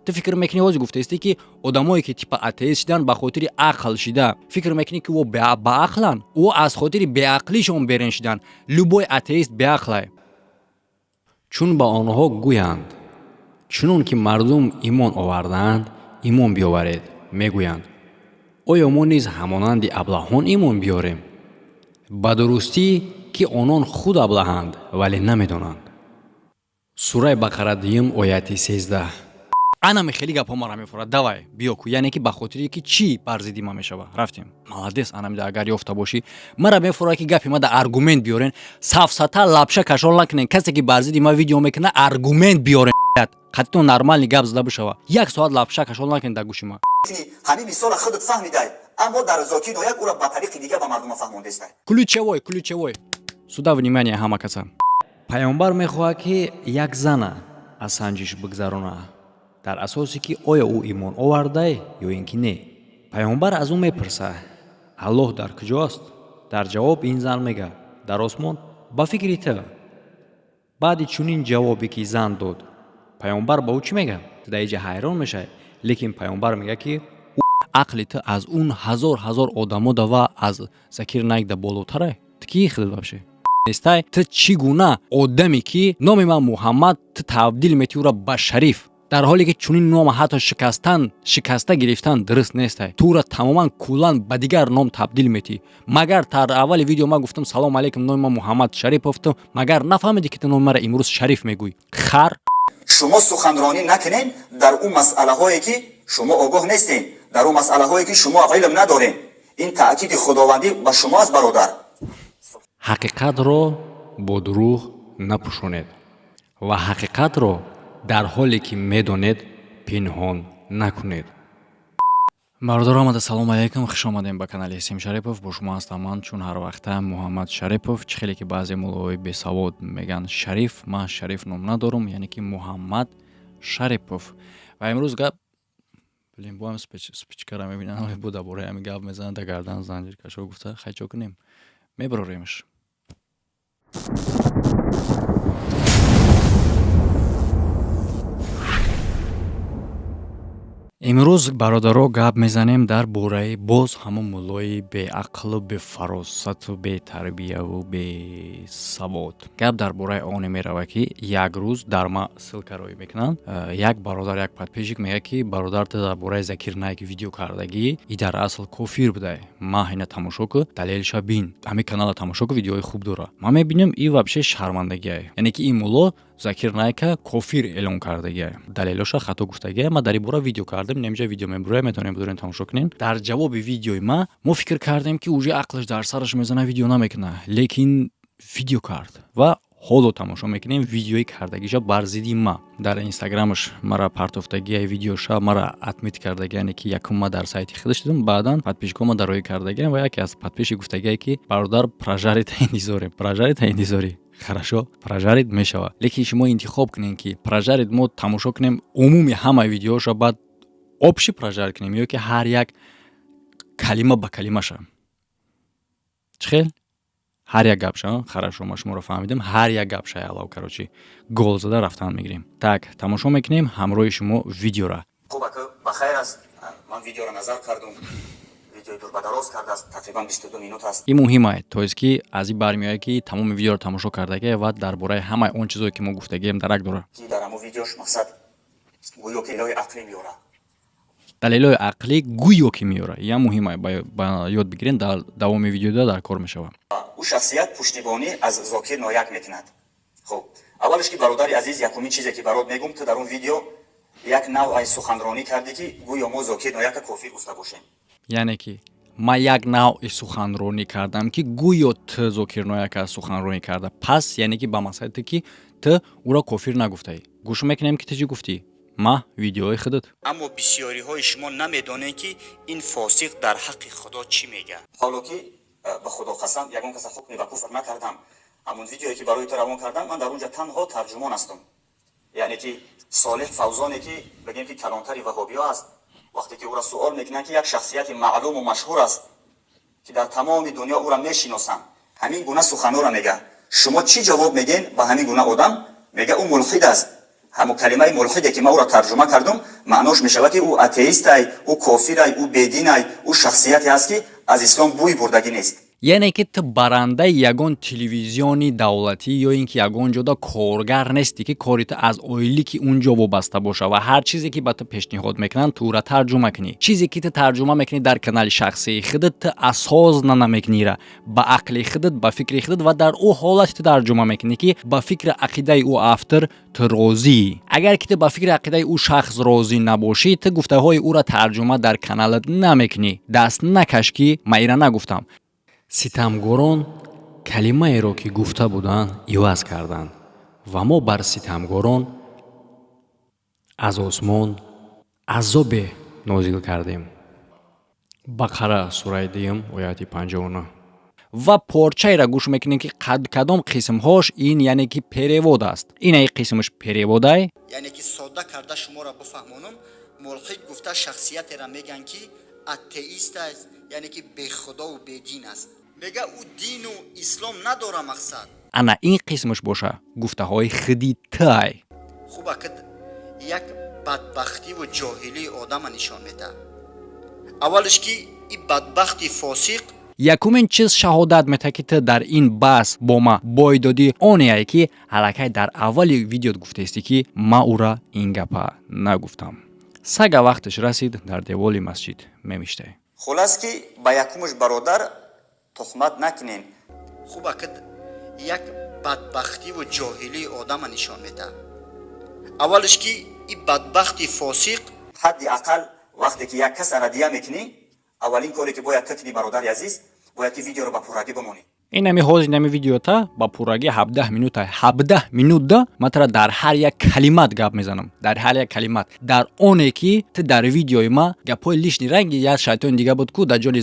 Ту фикр мекунӣ, ҳозир гуфтаистӣ, ки одамое, ки типа атеист шидан ба хотири ақл шида, фикр мекунӣ, ки ӯ баақланд? Ӯ аз хотири беақлишон берен шидан. Любой атеист беақлай. Чун ба онҳо гӯянд: «Чунон ки мардум имон овардаанд, имон биёваред», мегӯянд: «Оё мо низ ҳамонанди аблаҳон имон биёрем?» Ба дурустӣ, ки онон худ аблаҳанд, вале намедонанд. Сураи Бақара, дуюм ояти 13. Анаме хеле гапҳо мара мефорад. Давай, биё ку, яъне ки ба хотире ки чӣ бар зидди ман мешава. Рафтем, молодец. Анамида агар ёфта бошӣ, мара мефорад, ки гапи ма да аргумент биёрен. Сафсата лапша кашол накунен. Касе ки бар зидди ман видео мекуна, аргумент биёрен, қатитон нормальный гап зада бишава. Як соат лапша кашол накунен дар гӯши ман. Ҳамин мисола худат фаҳмидай, аммо дар Зокир Нояк ӯро ба тариқи дига ба мардума фаҳмондестай. Ключевой, ключевой, сюда внимание, ҳама каса. Паёмбар мехоҳад, ки як зана аз санҷиш бигзарона, дар асосе ки оё ӯ имон овардай ё ин ки не. Паёмбар аз ӯ мепурсад: «Аллоҳ дар куҷоаст?» Дар ҷавоб ин зан мегӯяд: «Дар осмон». Ба фикри ту, баъди чунин ҷавобе, ки зан дод, паёмбар ба ӯ чӣ мегӯяд? Дар иҷа ҳайрон мешавӣ, лекин паёмбар мегӯяд, ки ақли ту аз он ҳазор ҳазор одамо дава аз Закир Найк да болотарай. Ту кии худат вообще нестай? Ту чӣ гуна одаме, ки номи ман Муҳаммад, ту табдил метӣ ӯра ба Шариф, дар ҳоле ки чунин нома ҳатто шикастан, шикаста гирифтан дуруст нестай? Ту ӯра тамоман, куллан ба дигар ном табдил метӣ. Магар дар аввали видео ман гуфтам: «Салому алейкум, номи ман Муҳаммад Шарипов», ту магар нафаҳмидӣ, ки ту номи мара имрӯз Шариф мегӯй, хар? Шумо суханронӣ накунед дар ӯ масъалаҳое, ки шумо огоҳ нестед, дар ӯ масъалаҳое, ки шумо илм надоред. Ин таъкиди худовандӣ ба шумо аст, бародар. Ҳақиқатро бо дурӯғ напӯшонед ва ҳақиқатро дар ҳоле ки медонед, пинҳон накунед. Бародар омада, салому алайкум, хуш омадем ба канали Ҳисем Шарипов. Бо шумо ҳастам ман, чун ҳар вақта, Муҳаммад Шарипов. Чӣ хеле ки баъзе муллоҳои бесавод мегӯянд Шариф, ман Шариф ном надорам, яъне ки Муҳаммад Шарипов. Ва имрӯз гап, блин, боам спичкара мебинам, бо дар бораи ҳамин гап мезанад, дар гардан занҷир кашо гуфта. Хай, чо кунем, мебароремш. Имрӯз, бародаро, гап мезанем дар бораи боз ҳамон муллои беақлу бефаросату бетарбияву бесавод. Гап дар бораи оне меравад, ки як рӯз дар ма ссылка роӣ мекунанд. Як бародар, як подписчик мегӯяд, ки бародар, ту дар бораи Закир Найк видео кардагӣ, и дар асл кофир будай, ма ҳина тамошо ку, далелша бин, ҳамин канала тамошо ку, видеои хуб дора. Ман мебинам, и вообще шармандагиай, яъне ки ин мулло Закир Найка кофир эълон кардагиай, далелоша хато гуфтагиай. Ма дар ин бора видео кардем, немҷа видео мебурая, метавонем бидорем, тамошо кунем. Дар ҷавоби видеои ма мо фикр кардем, ки уже ақлаш дар сараш мезана, видео намекуна, лекин видео кард ва ҳоло тамошо мекунем видеои кардагиша бар зидди ма. Дар инстаграмаш мара партофтагиай видеоша, мара отметить кардаги, яъне ки якум ма дар сайти худаш дидам, баъдан подписчикҳо ма дароӣ кардагиам ва яке аз подписчик гуфтагиай, ки бародар, прожарить интизорем, прожарить интизорӣ. Хорошо, прожарить мешавад, лекин шумо интихоб кунем, ки прожарить мо тамошо кунем умуми ҳамаи видеоша, баъд общий прожарить кунем ё ки ҳар як калима ба калимаша. Чӣ хел? Ҳар як гапша. Хорошо, ма шуморо фаҳмидем. Ҳар як гапша ялав, короче, гол зада рафтан мегирем. Так, тамошо мекунем ҳамроҳи шумо видеора. Хуб, ака, ба хайр аст. Ман видеоро назар кардум, видеои дурбадароз кардааст, тақрибан 22 минут аст. Ин муҳим то есть ки аз ин бармеояд, ки тамоми видеоро тамошо кардагия ва дар бораи ҳамаи он чизое, ки мо гуфтагием, дарак дорад. Ки дар ҳамон видеош мақсад гӯё ки илоҳи ақлӣ меёрад. Далелҳои ақлӣ гӯё ки меёрад, ям муҳим ба ёд бигирен, дар давоми видеода дар кор мешавад. Ӯ шахсият пуштибонӣ аз Зокир Нояк мекунад. Хуб, аввалаш ки, бародари азиз, якумин чизе, ки барот мегум, ту дар он видео як навъ суханронӣ кардӣ, ки гӯё мо Зокир Нояка кофир гуфта бошем. Яъне ки ман як навъи суханронӣ кардам, ки гӯё ту Зокир Нояка суханронӣ карда, пас яъне ки ба мақсади ту, ки ту ӯро кофир нагуфтаӣ. Гӯш мекунем, ки ту чӣ гуфтӣ. Ма видеои худат. Аммо бисёриҳои шумо намедонед, ки ин фосиқ дар ҳаққи Худо чӣ мегӯяд, ҳоло ки ба Худо қасам, ягон каса ҳукми ба куфр накардам. Ҳамон видеое, ки барои ту равон кардам, ман дар он ҷа танҳо тарҷумон ҳастам. Яъне ки Солеҳ Фавзоне, ки бигем, ки калонтари ваҳобиё аст, вақте ки ӯро суол мекунанд, ки як шахсияти маълуму машҳур аст, ки дар тамоми дунё ӯро мешиносанд, ҳамин гуна суханҳоро мега, шумо чӣ ҷавоб мегӯен ба ҳамин гуна одам? Мега, ӯ мулҳид аст. Ҳамун калимаи мулҳиде, ки ман ӯро тарҷума кардум, маънош мешавад, ки ӯ атеистай, ӯ кофирай, ӯ бединай, ӯ шахсияте аст, ки аз ислом бӯй бурдагӣ нест. Яъне ки ту барандаи ягон телевизиони давлатӣ ё ин ки ягон ҷода коргар нестӣ, ки кори ту аз ойлики он ҷо вобаста боша ва ҳар чизе, ки ба ту пешниҳод мекунанд, ту ӯра тарҷума кунӣ. Чизе, ки ту тарҷума мекунӣ дар канали шахсии худат, ту осознанно мекунира, ба ақли худат, ба фикри худат, ва дар ӯ ҳолате ту тарҷума мекунӣ, ки ба фикри ақидаи ӯ автор ту розӣ. Агар ки ту ба фикри ақидаи ӯ шахс розӣ набошӣ, ту гуфтаҳои ӯра тарҷума дар каналат намекунӣ. Даст накаш, ки ман ира нагуфтам. Ситамгорон калимаеро, ки гуфта буданд, иваз карданд, ва мо бар ситамгорон аз осмон азобе нозил кардем. Бақара, сураи дуюм, ояти 59. Ва порчаеро гӯш мекунем, ки кадом қисмҳош ин, яъне ки перевод аст. Инаи қисмаш перевод ай. Яъне ки содда карда шуморо бифаҳмонам, мулҳид гуфта шахсиятеро мегӯянд, ки атеист аст, яъне ки бехудову бедин аст. Мега, ӯ дину ислом надора, мақсад. Ана ин қисмаш боша гуфтаҳои худи тай. Хуба ки як бадбахтиву ҷоҳилии одама нишон медиҳад. Аввалаш, ки и бадбахти фосиқ. Якумин чиз, шаҳодат метаҳад, ки ту дар ин баҳс бо ма бой додӣ, онеае, ки аллакай дар аввали видеот гуфтаистӣ, ки ма ӯра ин гапа нагуфтам. Сага вақташ расид, дар деволи масҷид мемиштае. Хулас, ки ба якумаш, бародар, тухмат накунен. Хуба ки як бадбахтиву ҷоҳилии одама нишон медиҳад. Аввалаш, ки и бадбахти фосиқ. Ҳадди ақал вақте ки як каса раддия мекунӣ, аввалин коре, ки бояд ту кунӣ, бародари азиз, бояд ки видеоро ба пуррагӣ бимонӣ. Инами ҳозир, инами видеота ба пуррагӣ 17 минута. 17 минутда ман тара дар ҳар як калимат гап мезанам, дар ҳар як калимат, дар оне ки ту дар видеои ма гапҳои лишний, ранги як шайтони дига буд ку, даҷоли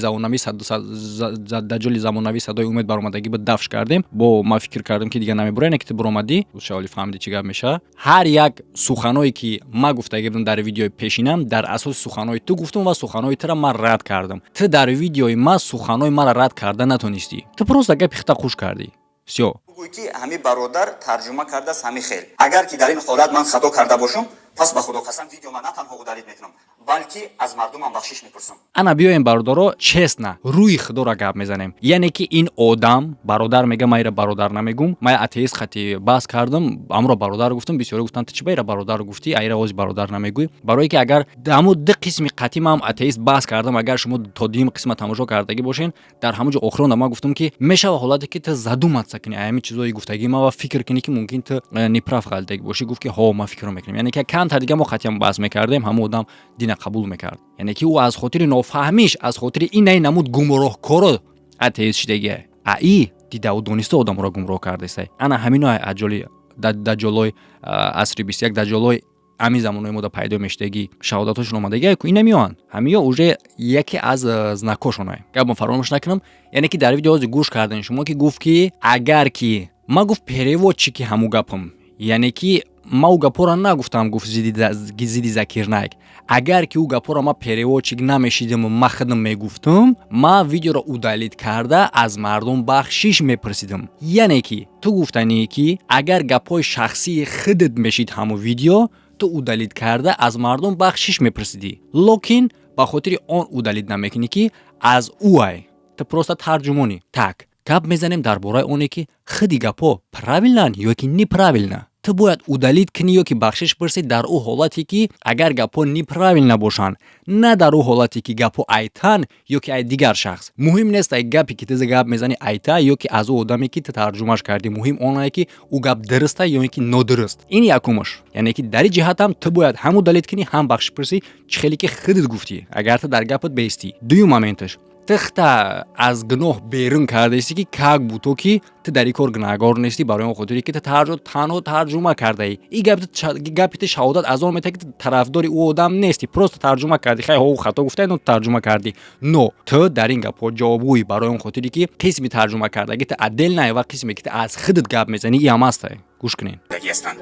замонавӣ садои умед баромадагӣ буд, дафш кардем. Бо ма фикр кардем, ки дига намебура, ине ки ту буромадӣ, шаволи фаҳмидӣ, чӣ гап мешавад. Ҳар як суханое, ки ма гуфтагӣ будам дар видеои пешинам, дар асоси суханои ту гуфтам ва суханои тура ман рад кардам. Ту дар видеои ма суханои маро рад карда натонистӣ. Ту просто гапи хита хуш кардӣ, всё. Гӯй, ки ҳами бародар тарҷума кардааст ҳами хел. Агар ки дар ин ҳолат ман хато карда бошам, пас ба худо қасам, видео ман на танҳо удалить мекунам, балки аз мардумам бахшиш мепурсам. Ана биёем, бародаро, честно, рӯи худоро гап мезанем. Яъне ки ин одам бародар мега, ман ира бародар намегум. Ман атеист хати баҳс кардам, амро бародар гуфтам. Бисёре гуфтанд: «Ту чӣ ба ира бародар гуфтӣ, а ира ози бародар намегӯӣ?» Барое ки агар ҳамун ду қисми қатӣ ман атеист баҳс кардам, агар шумо то дуюм қисма тамошо кардагӣ бошен, дар ҳамон ҷо охиронда ман гуфтам, ки мешава ҳолате, ки ту задуматься кунӣ ҳамин чизои гуфтагии ман ва фикр кунӣ, ки мумкин ту неправ ғалтагӣ бошӣ. Гуфт, ки ҳо, ман фикрро мекунем. Яъне ки камтар дига мо қатъиян баҳс мекардем, ҳамон одам дина қабул мекард. Яъне ки ӯ аз хотири нофаҳмиш, аз хотири инаи намуд гумроҳкоро атеист шидагия. А и дидаву дониста одамро гумроҳ кардестай. Ана ҳамино аҷоли даҷолои асри 21, даҷолои ҳамин замонои мода пайдо мешудагӣ, шаҳодатҳошон омадагия ку, ина меоянд. Ҳамиё уже яке аз знак ҳошонае. Гапмо фаромӯш накунам, яъне ки дар видео ҳозир гӯш кардем шумо, ки гуфт, ки агар ки ма гуфт переводчик и ҳамун гапам, яъне ки ма ӯ гапҳоро нагуфтам, гуфт зидди Закир Найк. Агар ки ӯ гапҳоро ма переводчик намешидиму ма худам мегуфтум, ма видеоро удалить карда, аз мардум бахшиш мепурсидим. Яъне ки ту гуфтанӣ, ки агар гапҳои шахсии худат мешид ҳамун видео, ту удалить карда, аз мардум бахшиш мепурсидӣ. Локин ба хотири он удалить намекунӣ, ки аз ӯ ай, ту просто тарҷумонӣ. Так, гап мезанем дар бораи оне, ки худи гапҳо правильно анд ё ки неправильно. Ту бояд удалить кунӣ ё ки бахшиш пурсӣ дар ӯ ҳолате, ки агар гапҳо неправильно бошанд, на дар ӯ ҳолате, ки гапҳо айтан ё ки ай дигар шахс. Муҳим нест ай гапе, ки ту гап мезанӣ, айта ё ки аз ӯ одаме, ки ту тарҷумаш кардӣ. Муҳим оне, ки ӯ гап дуруста ё ин ки нодуруст. Ин якумаш. Яъне ки дар ин ҷиҳатам ту бояд ҳам удалить кунӣ, ҳам бахшиш пурсӣ, чӣ хеле ки худат гуфтӣ, агар ту дар гапат беистӣ. Дуюм момент аш, тихта аз гуноҳ берун кардаисти, ки как будто ки ту дар ин кор гунаҳгор нестӣ, барои он хотире ки ту танҳо тарҷума кардаӣ. И гапи ту шаҳодат аз он метаҳад, ки ту тарафдори ӯ одам нестӣ, просто тарҷума кардӣ. Хай, ҳо, хато гуфта, но тарҷума кардӣ. Но ту дар ин гапҳо ҷавобгӯӣ, барои он хотире ки қисми тарҷума кардагӣ ту отдельно ва қисме, ки ту аз худат гап мезанӣ, и ҳам ҳастай. Гӯш кунед.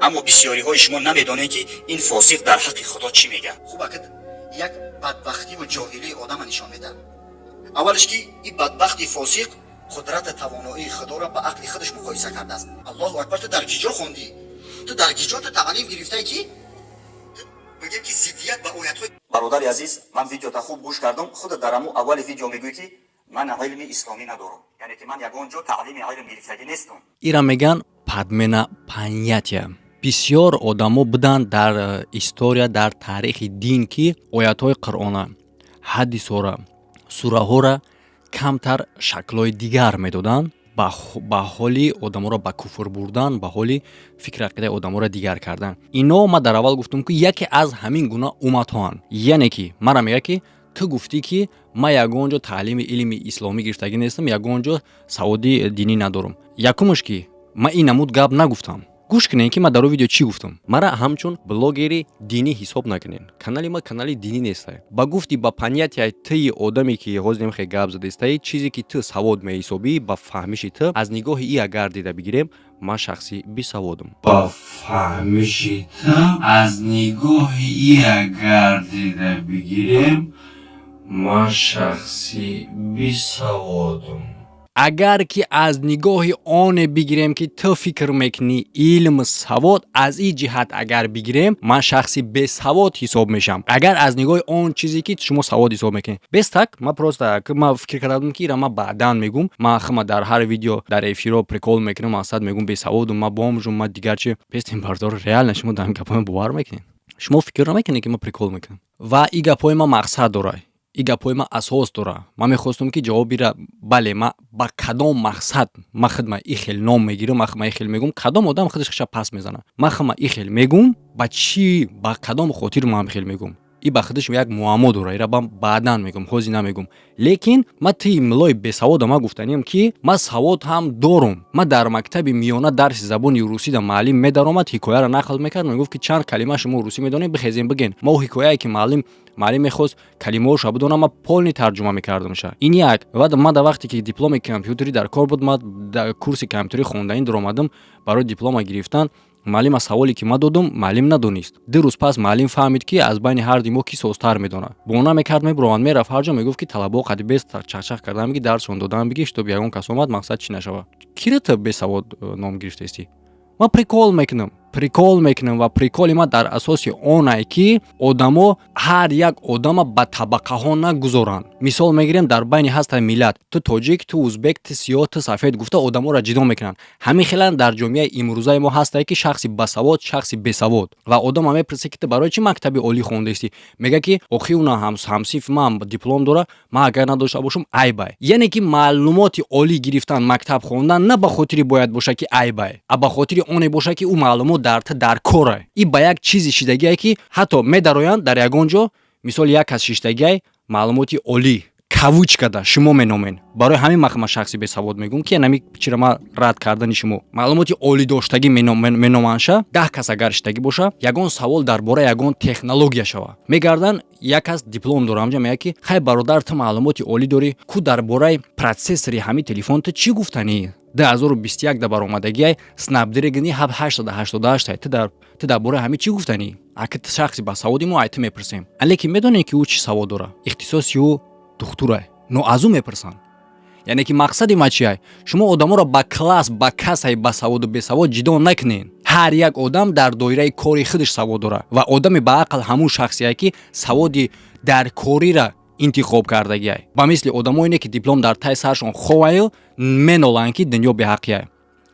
Аммо бисёриҳои шумо намедонед, ки ин фосиқ дар ҳаққи Худо чӣ мегӯяд. Хуб, акд як бадбахтиву ҷоҳилии одама нишон медиҳад. Аввалаш, ки и бадбахти фосиқ қудрати тавоноии Худоро ба ақли худаш муқоиса кардааст. Аллоҳу акбар! Ту дар киҷо хондӣ? Ту дар киҷо ту таълим гирифтае, ки бигем, ки зиддият ба оятҳои Бародари азиз, ман видеота хуб гӯш кардам. Худат дар ҳамун аввали видео мегӯӣ, ки ман илми исломӣ надорам, яъне ки ман ягон ҷо таълими илм гирифтагӣ нестам. Ира меган подмена понятия. Бисёр одамо буданд дар история, дар таърихи дин, ки оятҳои Қуръона, ҳадисҳора, сураҳоро камтар шаклҳои дигар медоданд, ба ҳоли одаморо ба куфр бурдан, ба ҳоли фикр, ақидаи одаморо дигар кардан. Ино ман дар аввал гуфтам, ки яке аз ҳамин гуна умматҳоанд. Яъне ки мара мегӯяд, ки ту гуфтӣ, ки ман ягон ҷо таълими илми исломӣ гирифтагӣ нестам, ягон ҷо саводи динӣ надорам. Якумаш, ки ман ин намуд гап нагуфтам. Гӯш кунед, ки ман дар он видео чӣ гуфтам. Мара ҳамчун блогери динӣ ҳисоб накунед. Канали ма канали динӣ нестай. Ба гуфти, ба понятия тии одаме, ки ҳозир хе гап задестаи, чизе ки ту савод меҳисобӣ, ба фаҳмиши ту, аз нигоҳи и агар дида бигирем, ман шахси бисаводам. Ба фаҳмиши ту, аз нигоҳи и агар дида бигирем, ман шахси бисаводам. Агар ки аз нигоҳи оне бигирем, ки ту фикр мекунӣ илм, савод, аз ин ҷиҳат агар бигирем, ман шахси бесавод ҳисоб мешавам. Агар аз нигоҳи он чизе, ки шумо савод ҳисоб мекунед, без так ман просто ман фикр карда будам, ки ира ман баъдан мегум. Ман хама дар ҳар видео, дар эфиро прикол мекунам, мақсад мегум, бесаводум, ман бомжум, ман дигар чи пестем. Бардор, реально шумо дар ин гапҳои ман бовар мекунед? Шумо фикр намекунед, ки ман прикол мекунам? Ва ин гапҳои ман мақсад дорад, ин гапҳои ман асос дорад. Ман мехостам, ки ҷавобира, бале, ман ба кадом мақсад ман худма и хел ном мегирам, ман худма и хел мегум, кадом одам худаш хиша пас мезанад. Ман худма и хел мегум, ба чӣ, ба кадом хотир ман хел мегум, и ба худаш як муаммо дорад. Ира бам баъдан мегум, ҳозир намегум. Лекин ман тии милои бесавода ман гуфтаниям, ки ман савод ҳам дорум. Ман дар мактаби миёна дарси забони русида муаллим медаромад, ҳикояро нақл мекард, мегуфт, ки чанд калима шумо русӣ медонед, бихезем, бигӯен. Мо ҳикояе, ки муаллим мехост калимаҳошро бидонам, ман полный тарҷума мекардамша. Ин як. Ва ман дар вақте ки дипломи компютерӣ дар кор буд, ман дар курси компютерӣ хонданӣ даромадам барои диплома гирифтан. Муаллим аз саволе, ки ман додум, муаллим надонист. 2 рӯз пас муаллим фаҳмид, ки аз байни ҳарди мо ки созтар медонад. Бона мекард, мебуромад, мерафт ҳар ҷо, мегуфт, ки талабаҳо қади бес чақчақ кардан биги, дарсшон додан биги, чтоб ягон кас омад, мақсад чӣ нашавад. Кира ту бесавод ном гирифтаистӣ? Ман прикол мекунам, прикол мекунам, ва приколи ман дар асоси онае, ки одамо ҳар як одама ба табақаҳо нагузоранд. Мисол мегирем, дар байни ҳаста миллат: ту тоҷик, ту узбек, ту сиёҳ, ту сафед гуфта одаморо ҷидо мекунанд. Ҳамин хелан дар ҷомеаи имрӯзаи мо ҳастае, ки шахси басавод, шахси бесавод. Ва одама мепурсад, ки ту барои чӣ мактаби олӣ хондаистӣ? Мегӯяд, ки охи уна ҳамсинфи ман диплом дора, ман агар надошта бошам, айбай. Яъне ки маълумоти олӣ гирифтан, мактаб хондан на ба хотири бояд бошад, ки айбай, а ба хотири оне бошад, ки ӯ маълумот дар ту дар корай. И ба як чизи шидагие, ки ҳатто медароянд дар ягон ҷо, мисол, як кас шиштагиай, маълумоти олӣ кавычка да шумо меномен. Барои ҳамин ман хама шахси бесавод мегӯм, ки нами чира ман рад кардани шумо маълумоти олӣ доштагӣ меноманша. 10 кас агар шиштагӣ боша, ягон савол дар бораи ягон технология шава, мегарданд, як кас диплом дора ҳамҷа, мегӯяд, ки хай, бародар, ту маълумоти олӣ дорӣ ку, дар бораи процессори ҳамин телефон ту чӣ гуфтанӣ? 2021 да баромадагиай, Snapdragon 888, ту дар бораи ҳамин чӣ гуфтанӣ? Аки ту шахси басаводи, мо ай ту мепурсем. Лекин медонед, ки ӯ чӣ савод дора? Ихтисоси ӯ духтурай, но аз ӯ мепурсанд. Яъне ки мақсади ма чиай? Шумо одаморо ба класс, ба касай басаводу бесавод ҷидо накунед. Ҳар як одам дар доираи кори худаш савод дорад, ва одами баақл ҳамун шахсие, ки саводи дар корира интихоб кардагиай. Ба мисли одамое не, ки диплом дар таи саршон ховаю меноланд, ки дунё беҳаққиай.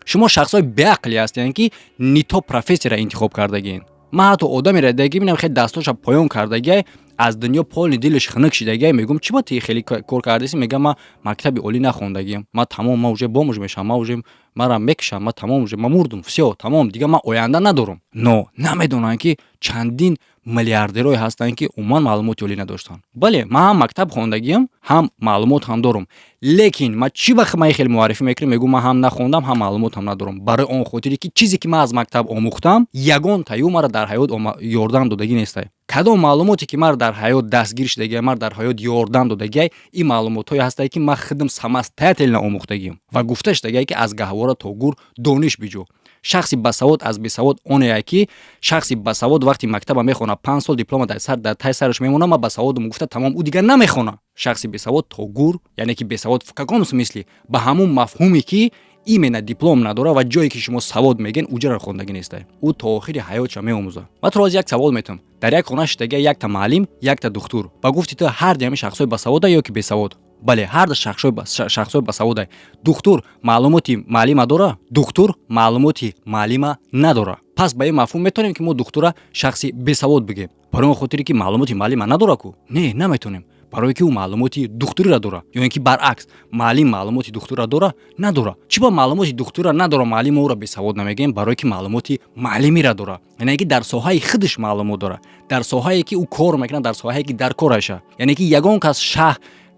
Шумо шахсҳои беақле ҳастед, ки не то профессияро интихоб кардагиен. Ман ҳатто одамеро дидаги бинам, хеле дастоша поён кардагиай, аз дунё полный дилаш хунук шидагиай. Мегӯм, чӣ ба ти хеле кор кардаси? Мегӯям, ман мактаби олӣ нахондагиам, ман тамом, ман уже бомж мешавам, ман уже мара мекушам, ман тамом, уже ман мурдум, всё, тамом, дигар ман оянда надорам. Но намедонанд, ки чандин миллиардерое ҳастанд, ки умуман маълумоти олӣ надоштанд. Бале, ман ҳам мактаб хондагиам, ҳам маълумот ҳам дорам, лекин ман чӣ вақт ман хеле муаррифӣ мекунам, мегӯм, ман ҳам нахондам, ҳам маълумот ҳам надорам, барои он хотире, ки чизе, ки ман аз мактаб омӯхтам, ягон таю мара дар ҳаёт ёрдам додагӣ нестай. Кадом маълумоте, ки мара дар ҳаёт дастгир шудагиай, мара дар ҳаёт ёрдам додагиай, ин маълумотҳое ҳастае, ки ман худам самостоятельно омӯхтагиам. Ва гуфта шудагиай, ки аз гаҳвора то гур дониш биҷӯ. Шахси басавод аз бесавод онея, ки шахси басавод вақти мактаба мехонад, 5 сол диплома дар таи сараш мемонад, ман басаводам гуфта, тамом, ӯ дигар намехонад. Шахси бесавод то гур, яъне ки бесавод в каком смысле? Ба ҳамун мафҳуме, ки Именно диплом надора ва ҷое ки шумо савод мегӯен, уҷара хондагӣ нестай. Ӯ то охири ҳаётша меомӯзад. Ма туро ҳозир як савол метам. Дар як хона шиштага якта маълим, якта духтур. Ба гуфти ту, ҳарди ҳамин шахсҳои басавода ё ки бесавод? Бале, ҳарду шахсҳои басавода. Духтур маълумоти маълима дора? Духтур маълумоти маълима надора. Пас ба ин мафҳум метавонем, ки мо духтура шахси бесавод бигем, барои он хотире ки маълумоти маълима надора ку? Не, наметавонем, барое ки ӯ маълумоти духтуриро дора. Ё ин ки баръакс, маълим маълумоти духтурро дора? Надора. Чӣ ба маълумоти духтурро надора, маълим ӯро бесавод намегӯем? Барое ки маълумоти маълимиро дора, яъне ки дар соҳаи худаш маълумот дора, дар соҳае ки ӯ кор мекунад, дар соҳае ки дар кораша. Яъне ки ягон кас шаҳ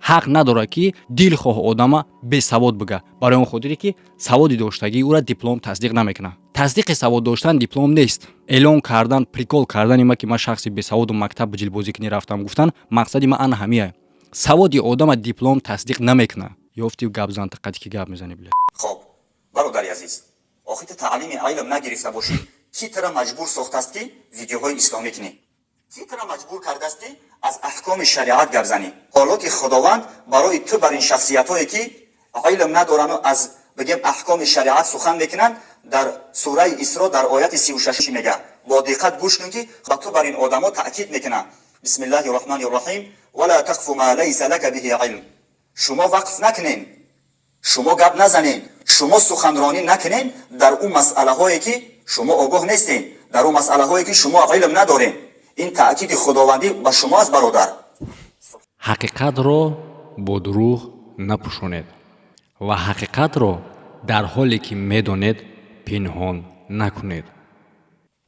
ҳақ надорад, ки дилхоҳ одама бесавод бига, барои он хотире ки саводи доштагии ӯра диплом тасдиқ намекунад. Тасдиқи савод доштан диплом нест. Эълон кардан, прикол кардани ма, ки ман шахси бесаводу мактаб ҷилбозӣ кунӣ рафтам гуфтан, мақсади ман ана ҳамия: саводи одама диплом тасдиқ намекунад. Ёфти гапзан, тақати ки гап мезанӣ, бля. Хоб, бародари азиз, охи ту таълими илм нагирифта бошӣ, кӣ тура маҷбур сохтааст, ки видеоҳои исломӣ кунӣ? Кӣ тура маҷбур кардааст, ки аз аҳкоми шариат гап занӣ, ҳоло ки Худованд барои ту бар ин шахсиятҳое, ки илм надорану аз, бигем, аҳкоми шариат сухан мекунанд, дар сураи Исро дар ояти 36 чӣ мега? Бо диққат гӯш кун, ки ба ту бар ин одамо таъкид мекунанд: بسم الله الرحمن الرحيم ولا تقف ما ليس لك به علم. Шумо вақф накунен, шумо гап назанен, шумо суханронӣ накунен дар ӯ масъалаҳое, ки шумо огоҳ нестен, дар ӯ масъалаҳое, ки шумо илм надорен. Ин таъкиди худовандӣ ба шумо аст, бародар. Ҳақиқатро бо дурӯғ напӯшонед ва ҳақиқатро дар ҳоле ки медонед, пинҳон накунед.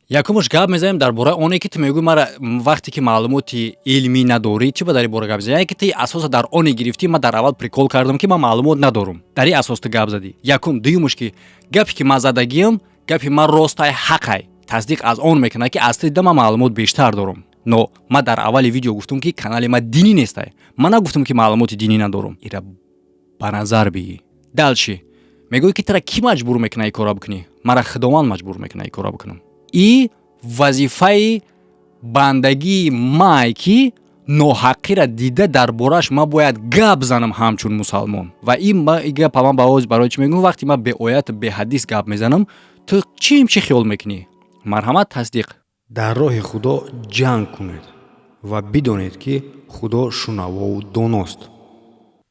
Якумш, гап мезанем дар бораи оне, ки ту мегӯй мара вақте ки маълумоти илмӣ надорӣ, чӣ ба дар ин бора гап мезанӣ? Яъне ки ту асоса дар оне гирифтӣ, ман дар аввал прикол кардам, ки ман маълумот надорум, дар ин асос ту гап задӣ. Якум. Дуюмуш, ки гапе ки ман задагиам, гапи ман ростай, ҳақай, тасдиқ аз он мекунад, ки аз дида ман маълумот бештар дорум. Но ман дар аввали видео гуфтам, ки канали ман динӣ нестай, ман нагуфтам, ки маълумоти динӣ надорум. Ира ба назар бигӣ. Дальше мегӯӣ, ки тура кӣ маҷбур мекунад ин корро бикунӣ? Мара Худованд маҷбур мекунад ин корро бикунам. И вазифаи бандагии май, ки ноҳаққиро дида, дар борааш ман бояд гап занам ҳамчун мусалмон. Ва ин гапа ман ба оз барои чӣ мегӯям? Вақте ман беояту беҳадис гап мезанам, ту чим чӣ хиёл мекунӣ? Марҳамат, тасдиқ. Дар роҳи Худо ҷанг кунед ва бидонед, ки Худо шунавову доност.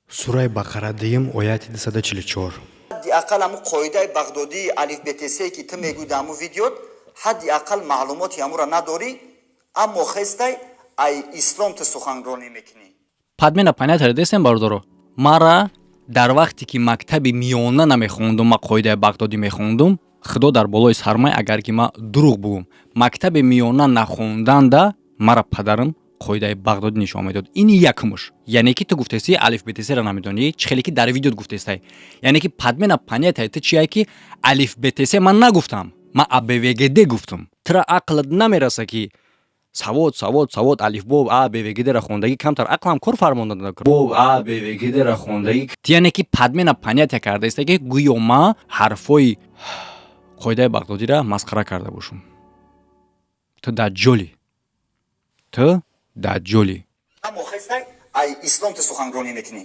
Сураи Бақара, дуюм ояти 244. Ҳадди ақал ҳамун қоидаи бағдодии алифбетесе, ки ту мегӯй дар ҳамун видеот, ҳадди ақал маълумоти ҳамура надорӣ, аммо хестай ай ислом ту суханронӣ мекунӣ. Подмена понятия дестем, бародаро. Мара дар вақте ки мактаби миёна намехондум, ма қоидаи бағдодӣ мехондум. Худо дар болои сармай, агар ки ман дурӯғ бугум. Мактаби миёна нахонданда мара падарам қоидаи бағдодӣ нишон медод. Ин якумуш. Яъне ки ту гуфтести, алифбтсро намедонӣ, чӣ хеле ки дар видеот гуфтестай. Яъне ки подмена понятия ту чие, ки алифбтс ман нагуфтам, ман абвгд гуфтам. Тура ақлат намераса, ки савод, савод, савод, алифбо а бвгд-ра хондагӣ, камтар ақлам кор фармонда. Бо а бвгд-ра хондагӣ, яъне ки подмена понятия кардаиста, ки гӯё ма ҳарфҳои қоидаи бағдодира масхара карда бошум. Ту даҷҷолӣ, ту даҷҷолӣ. Аммо хестай ай ислом ту суханронӣ мекунӣ,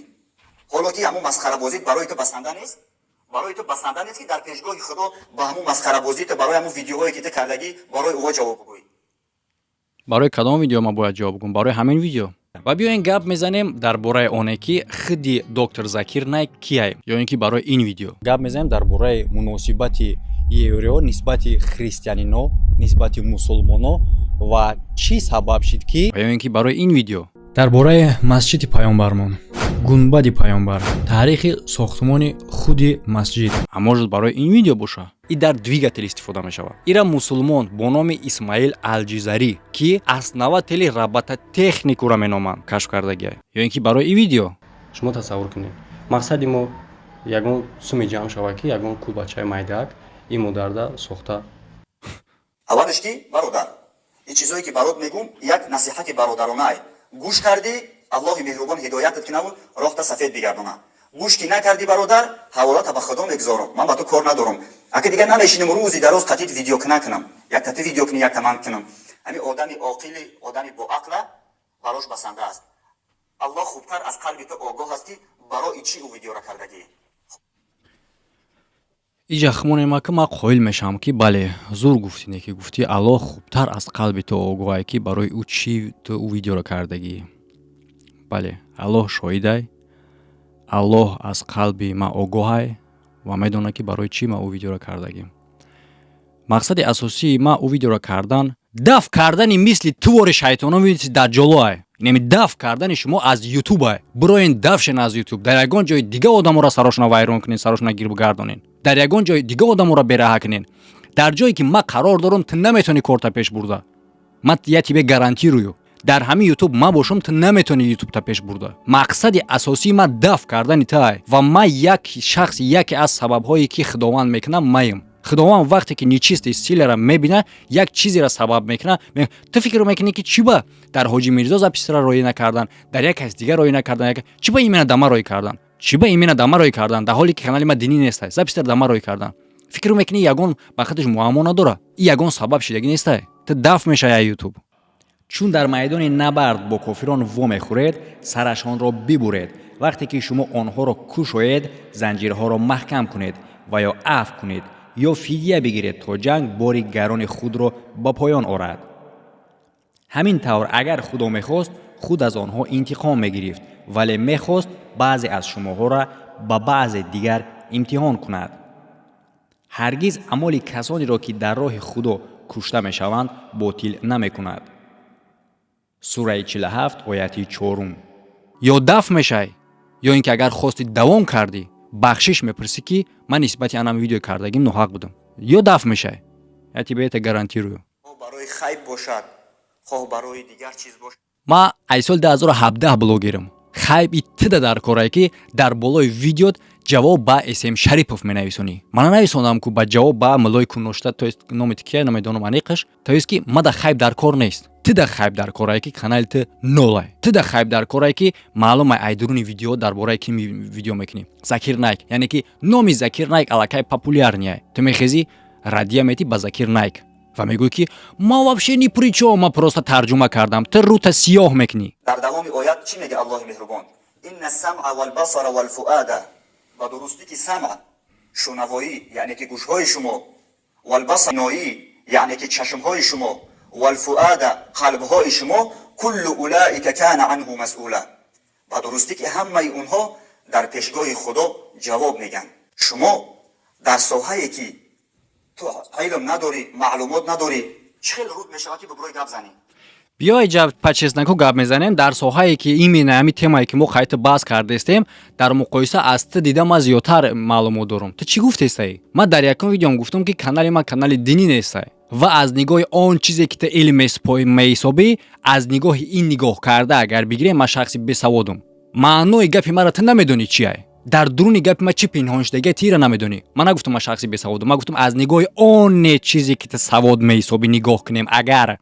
ҳоло ки ҳамун масхарабозит барои ту басанда нест. Барои ту басанда нест, ки дар пешгоҳи Худо ба ҳамун масхарабозӣ ту, барои ҳамун видеоҳое, ки ту кардагӣ, барои ӯҳо ҷавоб бигӯӣ. Барои кадом видео ман бояд ҷавоб гӯм? Барои ҳамин видео? Ва биёен, гап мезанем дар бораи оне, ки худи доктор Закир Найк кияй, ё ин ки барои ин видео гап мезанем дар бораи муносибати еврео нисбати христианино, нисбати мусулмоно ва чӣ сабаб шид, ки ё ин ки барои ин видео дар бораи масҷиди паёмбармон, гунбади паёмбар, таърихи сохтмони худи масҷид. А может, барои ин видео боша. И дар двигатель истифода мешавад. Ира мусулмон бо номи Исмаил Алҷизарӣ, ки основатели робототехникура меноманд, кашф кардагия. Ё ин ки барои ин видео. Шумо тасаввур кунед, мақсади мо ягон суме ҷамъ шавад, ки ягон кулбачаи майдаак ин модарда сохта. Аввалаш ки, бародар, ин чизое, ки барот мегӯм, як насиҳати бародаронае. Гӯш кардӣ, Аллоҳи меҳрубон ҳидоятат кинаву роҳта сафед бигардона. Гӯш ки накардӣ, бародар, ҳаволата ба Худо мегузорам, ман ба ту кор надорам. Ака дигар намешинем рӯзи дароз қатит видео кунам, якта ту видео кунӣ, якта ман кунам. Ҳамин одами оқили, одами боақла барош басанда аст. Аллоҳ хубтар аз қалби ту огоҳ аст, ки барои чӣ ӯ видеора кардагӣ. Иҷа хумонема, ки ман қоил мешавам, ки бале, зур гуфтӣ, не ки гуфтӣ, Аллоҳ хубтар аз қалби ту огоҳае, ки барои ӯ чӣ ту ӯ видеоро кардагӣ. Бале, Аллоҳ шоҳидай, Аллоҳ аз қалби ман огоҳай ва медонад, ки барои чӣ ман ӯ видеоро кардагим. Мақсади асосии ман ӯ видеоро кардан даф кардани мисли тувори шайтоно, мисли даҷҷолоай, инами даф кардани шумо аз ютубай. Бироен, дафшен аз Ютуб, дар ягон ҷои дига одаморо сарошона вайрон кунен, сарошона гирбгардонен, дар ягон ҷои дига одаморо бераҳа кунен. Дар ҷое ки ман қарор дорам, ту наметавонӣ корта пеш бурда. Ман я тебе гарантирую, дар ҳамин Ютуб ман бошам, ту наметавонӣ Ютубта пеш бурда. Мақсади асосии ман даф кардани тай ва ман як шахси, яке аз сабабҳое, ки Худованд мекунам, маем. Худованд вақте ки нечистый сила ра мебина, як чизеро сабаб мекунад. Ту фикр мекунӣ, ки чӣ ба дар Ҳоҷи Мирзо запись ра роӣ накардан, дар як каси дигар роӣ накардан, чӣ ба именно дама роӣ кардан, чӣ ба именно дама роӣ кардан, дар ҳоле ки канали ма динӣ нестай, запись ра дама роӣ кардан? Фикр мекунӣ, ягон ба худаш муаммо надора? И ягон сабаб шидагӣ нестай. Ту даф мешавӣ Ютуб. Чун дар майдони набард бо кофирон вомехӯред, сарашонро бибуред. Вақте ки шумо онҳоро кушоед, занҷирҳоро маҳкам кунед ва ё афв кунед, ё фидия бигиред, то ҷанг бори гарони худро ба поён орад. Ҳамин тавр, агар Худо мехост, худ аз онҳо интиқом мегирифт, вале мехост баъзе аз шумоҳоро ба баъзе дигар имтиҳон кунад. Ҳаргиз амоли касонеро, ки дар роҳи Худо кушта мешаванд, ботил намекунад. Сураи 47, ояти чорум. Ё даф мешай, ё ин ки агар хости давом кардӣ, бахшиш мепурсӣ, ки ман нисбати анам видео кардагим ноҳақ будам, ё даф мешай. Я тебе это гарантирую. Барои хайб бошад, хоҳ барои дигар чиз бошад. Ман ай соли 2017 блогерам. Хайб и тида дар корае, ки дар болои видеот ҷавоб ба См Шарипов менависонӣ. Ман нанависондам ку ба ҷавоб ба мулои куношта, то есть номи ти кия, намедонам аниқаш. То есть ки мада хайб дар кор нест. Тида хайб дар корае, ки канали ту нолай. Тида хайб дар корае, ки маълум ай дуруни видео дар бораи ки видео мекунӣ. Закир Найк, яъне ки номи Закир Найк аллакай популярный ай. Ту мехезӣ, раддия метӣ ба Закир Найк ва мегӯӣ, ки ман вообще ни при чём, ман просто тарҷума кардам. Ту рута сиёҳ мекунӣ. Дар давоми оят чӣ мега Аллоҳи меҳрубон? Инна самъа валбасара валфуада, ба дурустӣ ки самъ, шунавоӣ, яъне ки гӯшҳои шумо, валбасар, биноӣ, яъне ки чашмҳои шумо, валфуада, қалбҳои шумо, куллу улаика кана анҳу масъула, ба дурустӣ ки ҳамаи онҳо дар пешгоҳи Худо ҷавоб мегӯянд. Шумо дар соҳае, ки ту илм надорӣ, маълумот надорӣ, чӣ хел руд мешавад, ки бибурой гап занӣ? Биёй ҷа, по-честному гап мезанем. Дар соҳае, ки именно ҳамин темае, ки мо хайта баҳс кардестем, дар муқоиса аз ту дида ман зиёдтар маълумот дорам. Ту чӣ гуфтестай? Ман дар якум видеом гуфтам, ки канали ман канали динӣ нестай ва аз нигоҳи он чизе, ки ту илм меҳисобӣ, аз нигоҳи ин нигоҳ карда агар бигирем, ман шахси бесаводум. Маънои гапи маро ту намедонӣ чиай. Дар дуруни гапи ман чӣ пинҳон шудагия, тира намедонӣ. Ман нагуфтам, ман шахси бесаводум. Ман гуфтам, аз нигоҳи оне чизе, ки ту савод меҳисобӣ, нигоҳ кунем агар,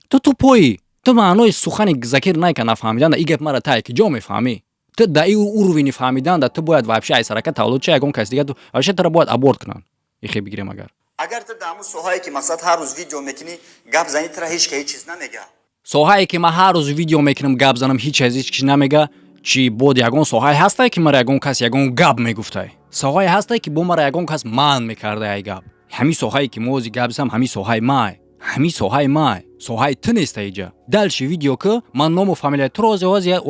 ту тупой ӣ. Ту маънои сухани Закир Найка нафаҳмидан, и гап мара тай ки ҷо мефаҳмӣ? Ту да и уровень и фаҳмидан да ту бояд вообще ай сарака таваллуд ша, ягон каси дига вообще тура бояд аборт кунанд, ихе бигирем агар. Агар ту дар ҳамун соҳае, ки мақсад ҳар рӯз видео мекунӣ, гап занӣ, тура ҳеҷ ка ҳеҷ чиз намега. Соҳае, ки ман ҳар рӯз видео мекунам, гап занам, ҳеҷ аз ҳеҷ чиз намега. Чӣ бод, ягон соҳае ҳастае, ки мара ягон кас ягон гап мегуфтай? Соҳае ҳастае, ки бо мара ягон кас манъ мекарда ай гап? Ҳамин соҳае, ки мо ози гап зам, ҳамин соҳаи май, ҳамин соҳаи май, соҳаи ту неста. Иҷа дальше видео ки ман ному фамилияи туро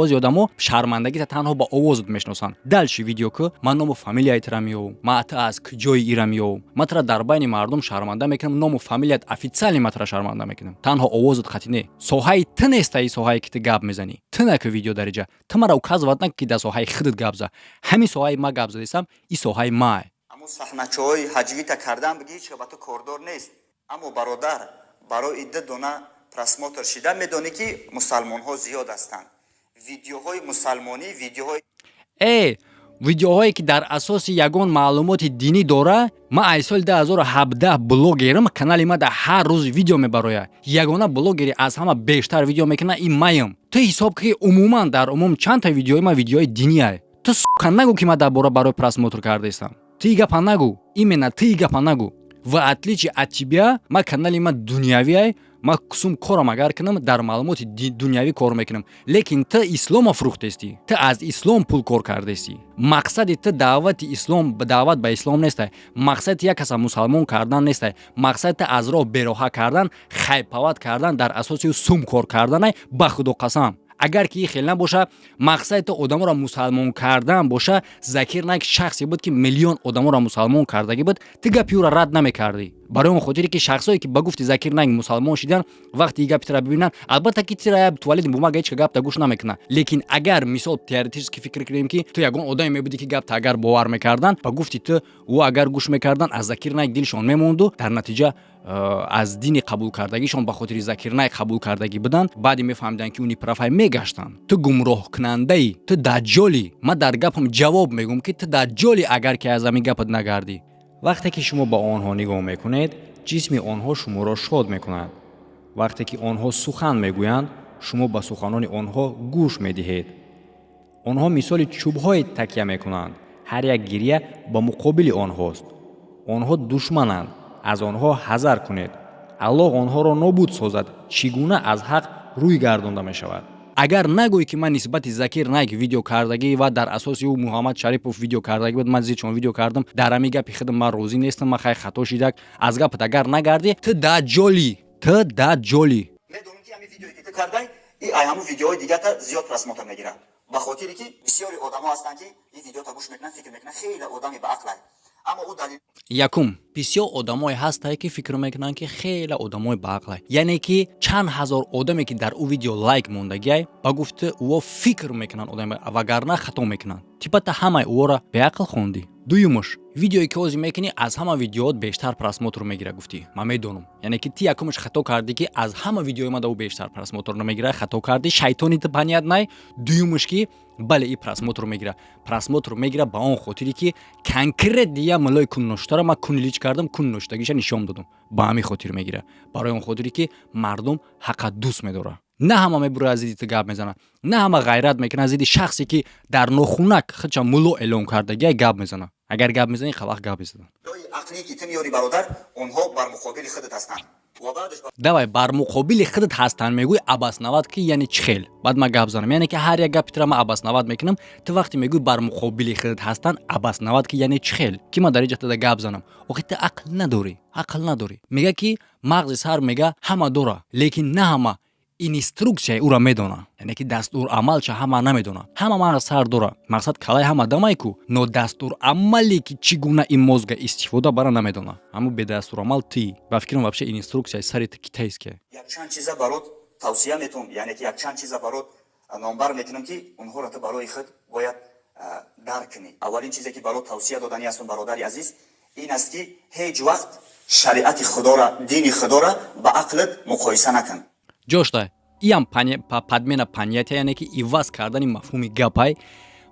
ози одамо шармандагита танҳо ба овозат мешиносанд. Дальше видео ки ман ному фамилияи тура меёвам, ман ту аз куҷои ира меёвам, ман тура дар байни мардум шарманда мекунам, ному фамилият официально ман тура шарманда мекунам, танҳо овозат хати не. Соҳаи ту неста и соҳае, ки ту гап мезанӣ. Ту наки видео дар иҷа, ту мара указывать наки, ки дар соҳаи худат гап за. Ҳамин соҳаи ма гап задистам, и соҳаи май. Ҳамун саҳначаҳои ҳаҷвита кардан биги, ҳеҷ ба ту кордор нест. Аммо, бародар, барои ду дона просмотр шида, медонӣ, ки мусалмонҳо зиёд ҳастанд, видеоҳои мусалмонӣ, видеоҳои Видеоҳое, ки дар асоси ягон маълумоти динӣ дора. Ман ай соли 2017 блогерам, канали ма дар ҳар рӯз видео мебарояд. Ягона блогери аз ҳама бештар видео мекунад, ин маям. Ту ҳисоб ки, умуман дар умум чандта видеои ман видеои диния. Ту, сука, нагӯ, ки ман дар бора барои просмотр кардаистам. Ту и гапа нагӯ, именно ту и гапа нагӯ. В отличие от тебя, ма канали ма дунявиай. Ман сум корам агар кунам, дар маълумоти дунявӣ кор мекунам, лекин ту ислома фурӯхтестӣ, ту аз ислом пул кор кардестӣ. Мақсади ту даъвати ислом, даъват ба ислом нестай, мақсади як каса мусалмон кардан нестай, мақсади ту аз роҳ бероҳа кардан, хайповать кардан, дар асоси сум кор карданай. Ба худо қасам, агар ки хел набоша, мақсади ту одаморо мусалмон кардан боша, Закир Найк шахсе буд, ки миллион одаморо мусалмон кардагӣ буд, ту гапи ӯро рад намекардӣ. Барои он хотире ки шахсое, ки ба гуфти Закир Найк мусалмон шидан, вақте и гапи тира бибинанд, албатта ки тира туалетный бумага ҳеч гапта гӯш намекунад. Лекин агар, мисол, теоретически фикр кунем, ки ту ягон одаме мебудӣ, ки гапта агар бовар мекарданд, ба гуфти ту ӯ агар гӯш мекарданд, аз Закир Найк дилшон мемонду, дар натиҷа аз дини қабулкардагишон ба хотири Закир Найк қабул кардагӣ буданд, баъде мефаҳмиданд, ки ӯ неправ ай, мегаштанд. Ту гумроҳкунандаӣ, ту даҷҷолӣ. Ман дар гапам ҷавоб мегӯм, ки ту даҷҷолӣ, агар ки аз ҳамин гапат нагардӣ. Вақте ки шумо ба онҳо нигоҳ мекунед, ҷисми онҳо шуморо шод мекунад. Вақте ки онҳо сухан мегӯянд, шумо ба суханони онҳо гӯш медиҳед. Онҳо мисоли чӯбҳое такя мекунанд, ҳар як гиря ба муқобили онҳост. Онҳо душмананд, аз онҳо ҳазар кунед. Аллоҳ онҳоро нобуд созад, чӣ гуна аз ҳақ рӯй гардонда мешавад. Агар нагӯӣ, ки ман нисбати Закир Найк видео кардагӣ ва дар асоси ӯ Муҳаммад Шарипов видео кардагӣ буд, ман зидшон видео кардам, дар ҳамин гапи худам ман розӣ нестам, ман хай хато шидак, аз гапат агар нагардӣ, ту даҷҷолӣ, ту даҷҷолӣ. Медонам, ки ҳамин видеое, ки ту кардай, и ай ҳамун видеоҳои дигата зиёд просмотр мегирад, ба хотире ки бисёри одамо ҳастанд, ки ин видеота гӯш мекунанд, фикр мекунанд, хеле одами баақлай, аммо ӯ далил Якум, бисёр одамое ҳастае, ки фикр мекунанд, ки хеле одамои баақлай, яъне ки чанд ҳазор одаме, ки дар ӯ видео лайк мондагиай, ба гуфти ӯо фикр мекунанд одам, вагарна хато мекунанд. Типа та ҳамаи ӯоро беақл хондӣ. Дуюмуш, видеое, ки ҳозир мекунӣ, аз ҳама видеоот бештар просмотр мегира, гуфтӣ. Ман медонам, яъне ки ти якумаш хато кардӣ, ки аз ҳама видеои ман да ӯ бештар просмотр намегира, хато кардӣ, шайтони ту понятный. Дуюмуш, ки бале, и просмотр мегира, просмотр мегира ба он хотире, ки конкретно я мулои кунноштара ман кунлич кардам, кунноштагиша нишон додам, ба ҳамин хотир мегира, барои он хотире, ки мардум ҳаққа дӯст медорад. На ҳама мебура аз зидди ту гап мезанад, на ҳама ғайрат мекунад зидди шахсе, ки дар нохунак худша мулло эълон кардагиай, гап мезанад. Агар гап мезанӣ, вақт гап мезанад. Ақлие, ки ту меёрӣ, бародар, онҳо бар муқобили худат ҳастанд ва баъдаш Давай, бар муқобили худат ҳастанд мегӯй, обосновать ки, яъне чӣ хел? Баъд ман гап занам, яъне ки ҳар як гапи тура ман обосновать мекунам. Ту вақте мегӯй, бар муқобили худат ҳастанд, обосновать ки, яъне чӣ хел, ки ман дар инҷа туда гап занам? Охи ту ақл надорӣ, ақл надорӣ. Мега, ки мағзи сар, мега, ҳама дора, лекин на ҳама инструксияи ӯро медона, яъне ки дастурамалча ҳама намедона. Ҳама мағз сар дора, мақсад калаи ҳама дамай ку, но дастурамале, ки чӣ гуна ин мозга истифода бара, намедона. Ҳамо бедастурамал ти ба фикрам, вообще инструксияи сари ту китайская. Якчанд чиза барот тавсия метавон, яъне ки якчанд чиза барот номбар мекунам, ки онҳоро ту барои худ бояд дарк кунӣ. Аввалин чизе, ки барот тавсия доданӣ ҳастум, бародари азиз, ин аст, ки ҳеҷ вақт шариати худора, дини худора ба ақлат муқоиса накун. Ҷошта иам подмена понятия, яъне ки иваз кардани мафҳуми гапай.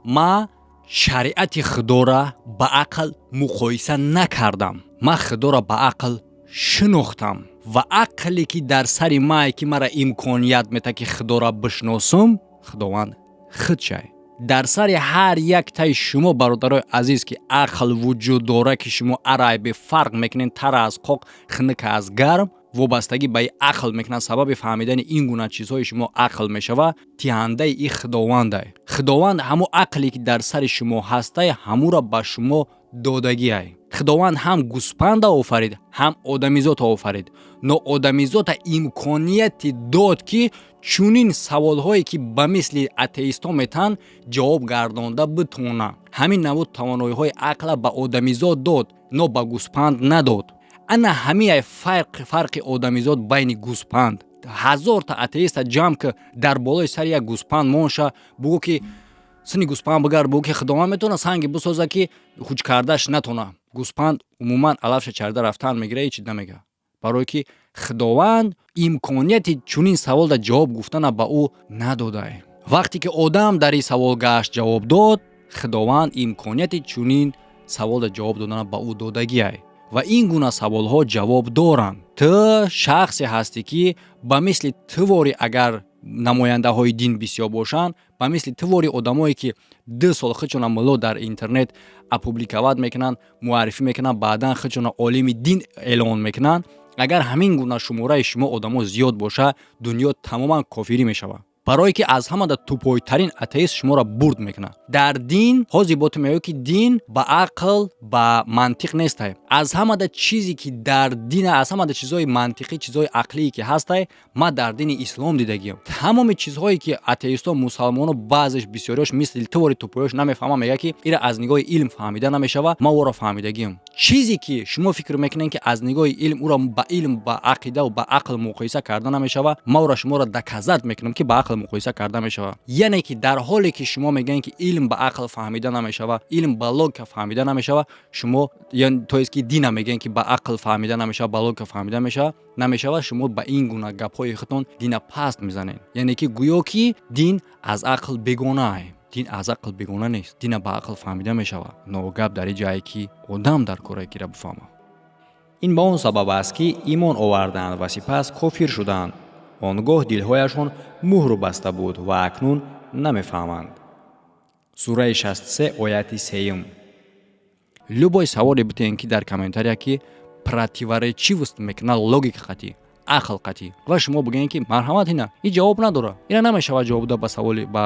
Ма шариати худора ба ақл муқоиса накардам, ман худоро ба ақл шинохтам ва ақле, ки дар сари мае, ки мара имконият мета, ки худоро бишносум, худованд худшай. Дар сари ҳар яктаи шумо, бародарои азиз, ки ақл вуҷуд дора, ки шумо арай бефарқ мекунед, тара аз қоқ, хиныка аз гарм, вобастагӣ ба ақл мекунад. Сабаби фаҳмидани ин гуна чизҳои шумо ақл мешавад, тиҳандаи и худовандай. Худованд ҳамо ақле, ки дар сари шумо ҳастай, ҳамуро ба шумо додагиай. Худованд ҳам гӯспанда офарид, ҳам одамизота офарид, но одамизота имконияте дод, ки чунин саволҳое, ки ба мисли атеистҳо метаҳанд, ҷавоб гардонда битона. Ҳамин намуд тавоноиҳои ақла ба одамизод дод, но ба гӯспанд надод. Ана ҳамиай фарқи одамизод байни гӯспанд. Ҳазорта атеиста ҷамъ ки, дар болои сари як гӯспанд монша, бугӯ, ки сини гӯспанд бигард, бугӯ, ки худованд метавонад санге бисоза, ки ҳуҷ кардаш натона? Гӯспанд умуман алафша чарда рафтан мегира, ҳеҷ чиз намега, барое ки худованд имконияти чунин саволда ҷавоб гуфтана ба ӯ надодай. Вақте ки одам дар ин савол гашт, ҷавоб дод, худованд имконияти чунин саволда ҷавоб додана ба ӯ додагиай ва ин гуна саволҳо ҷавоб доранд. Ту шахсе ҳастӣ, ки ба мисли тувори, агар намояндаҳои дин бисёр бошанд, ба мисли тувори одамое, ки 2 сол худшона мулло дар интернет опубликовать мекунанд, муаррифӣ мекунанд, баъдан худшона олими дин эълон мекунанд. Агар ҳамин гуна шумораи шумо одамо зиёд боша, дунё тамоман кофирӣ мешавад, барое ки аз ҳамада тупой тарин атеист шуморо бурд мекунад. Дар дин ҳозир бо ту мегӯяд, ки дин ба ақл, ба мантиқ нестай. Аз ҳамада чизе ки дар дин, аз ҳамада чизҳои мантиқӣ, чизҳои ақлие ки ҳастай, ман дар дини ислом дидагиам. Тамоми чизҳое ки атеистҳо, мусалмоно, баъзеш, бисёриёш мисли тувори тупой ёш намефаҳмам, мегӯяд, ки ира аз нигоҳи илм фаҳмида намешава, ман ӯро фаҳмидагиам. Чизе ки шумо фикр мекунед, ки аз нигоҳи илм ӯро ба илм, ба ақидаву ба ақл муқоиса карда намешава, ман ӯро шуморо доказать мекунам, ки ба ақл муқоиса карда мешавад. Яъне ки дар ҳоле ки шумо мегӯед, ки илм ба ақл фаҳмида намешава, илм ба логика фаҳмида намешава, шумо, то есть ки дина мегӯед, ки ба ақл фаҳмида намешава, ба логика фаҳмида намешава, шумо ба ин гуна гапҳои худтон дина паст мезанед. Яъне ки гӯё ки дин аз ақл бегонае. Дин аз ақл бегона нест, дина ба ақл фаҳмида мешавад. Но гап дар ин ҷае, ки одам дар корае кира бифаҳмад. Ин ба он сабаб аст, ки имон оварданд ва сипас кофир шуданд, он гоҳ дилҳояшон муҳр баста буд ва акнун намефаҳманд. Сураи 63, ояти 3. Любой саволе битен, ки дар комментария, ки противоречивость мекунад логика қатӣ, ақл қатӣ, ва шумо бигӯед, ки марҳамат, ина и ҷавоб надора, ина намешавад ҷавоб дод ба саволи, ба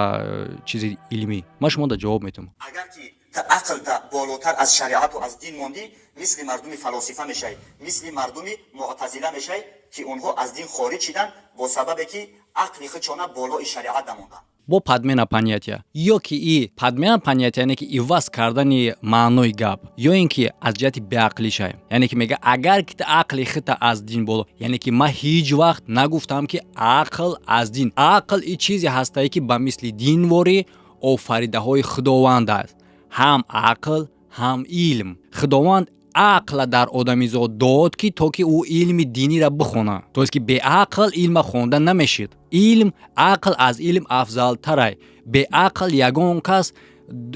чизи илмӣ, ман шумо да ҷавоб метавам. Агар ки та ақлта болотар аз шариату аз дин мондӣ, мисли мардуми фалосифа мешавӣ, мисли мардуми муътазила мешавӣ, ки онҳо аз дин хориҷ шиданд бо сабабе ки ақли худшона болои шариат намонданд. Бо подмена понятия, ё ки и подмена понятия, яъне ки иваз кардани маънои гап, ё ин ки аз ҷиҳати беақлишай, яъне ки мега, агар ки ақли хита аз дин боло. Яъне ки ман ҳеҷ вақт нагуфтам, ки ақл аз дин. Ақл и чизе ҳастае, ки ба мисли динворӣ офаридаҳои Худованд аст. Ҳам ақл, ҳам илм. Худованд ақла дар одамизод дод, ки то ки ӯ илми динира бихонад. То есть ки беақл илма хонда намешид. Илм, ақл аз илм афзалтарай. Беақл ягон кас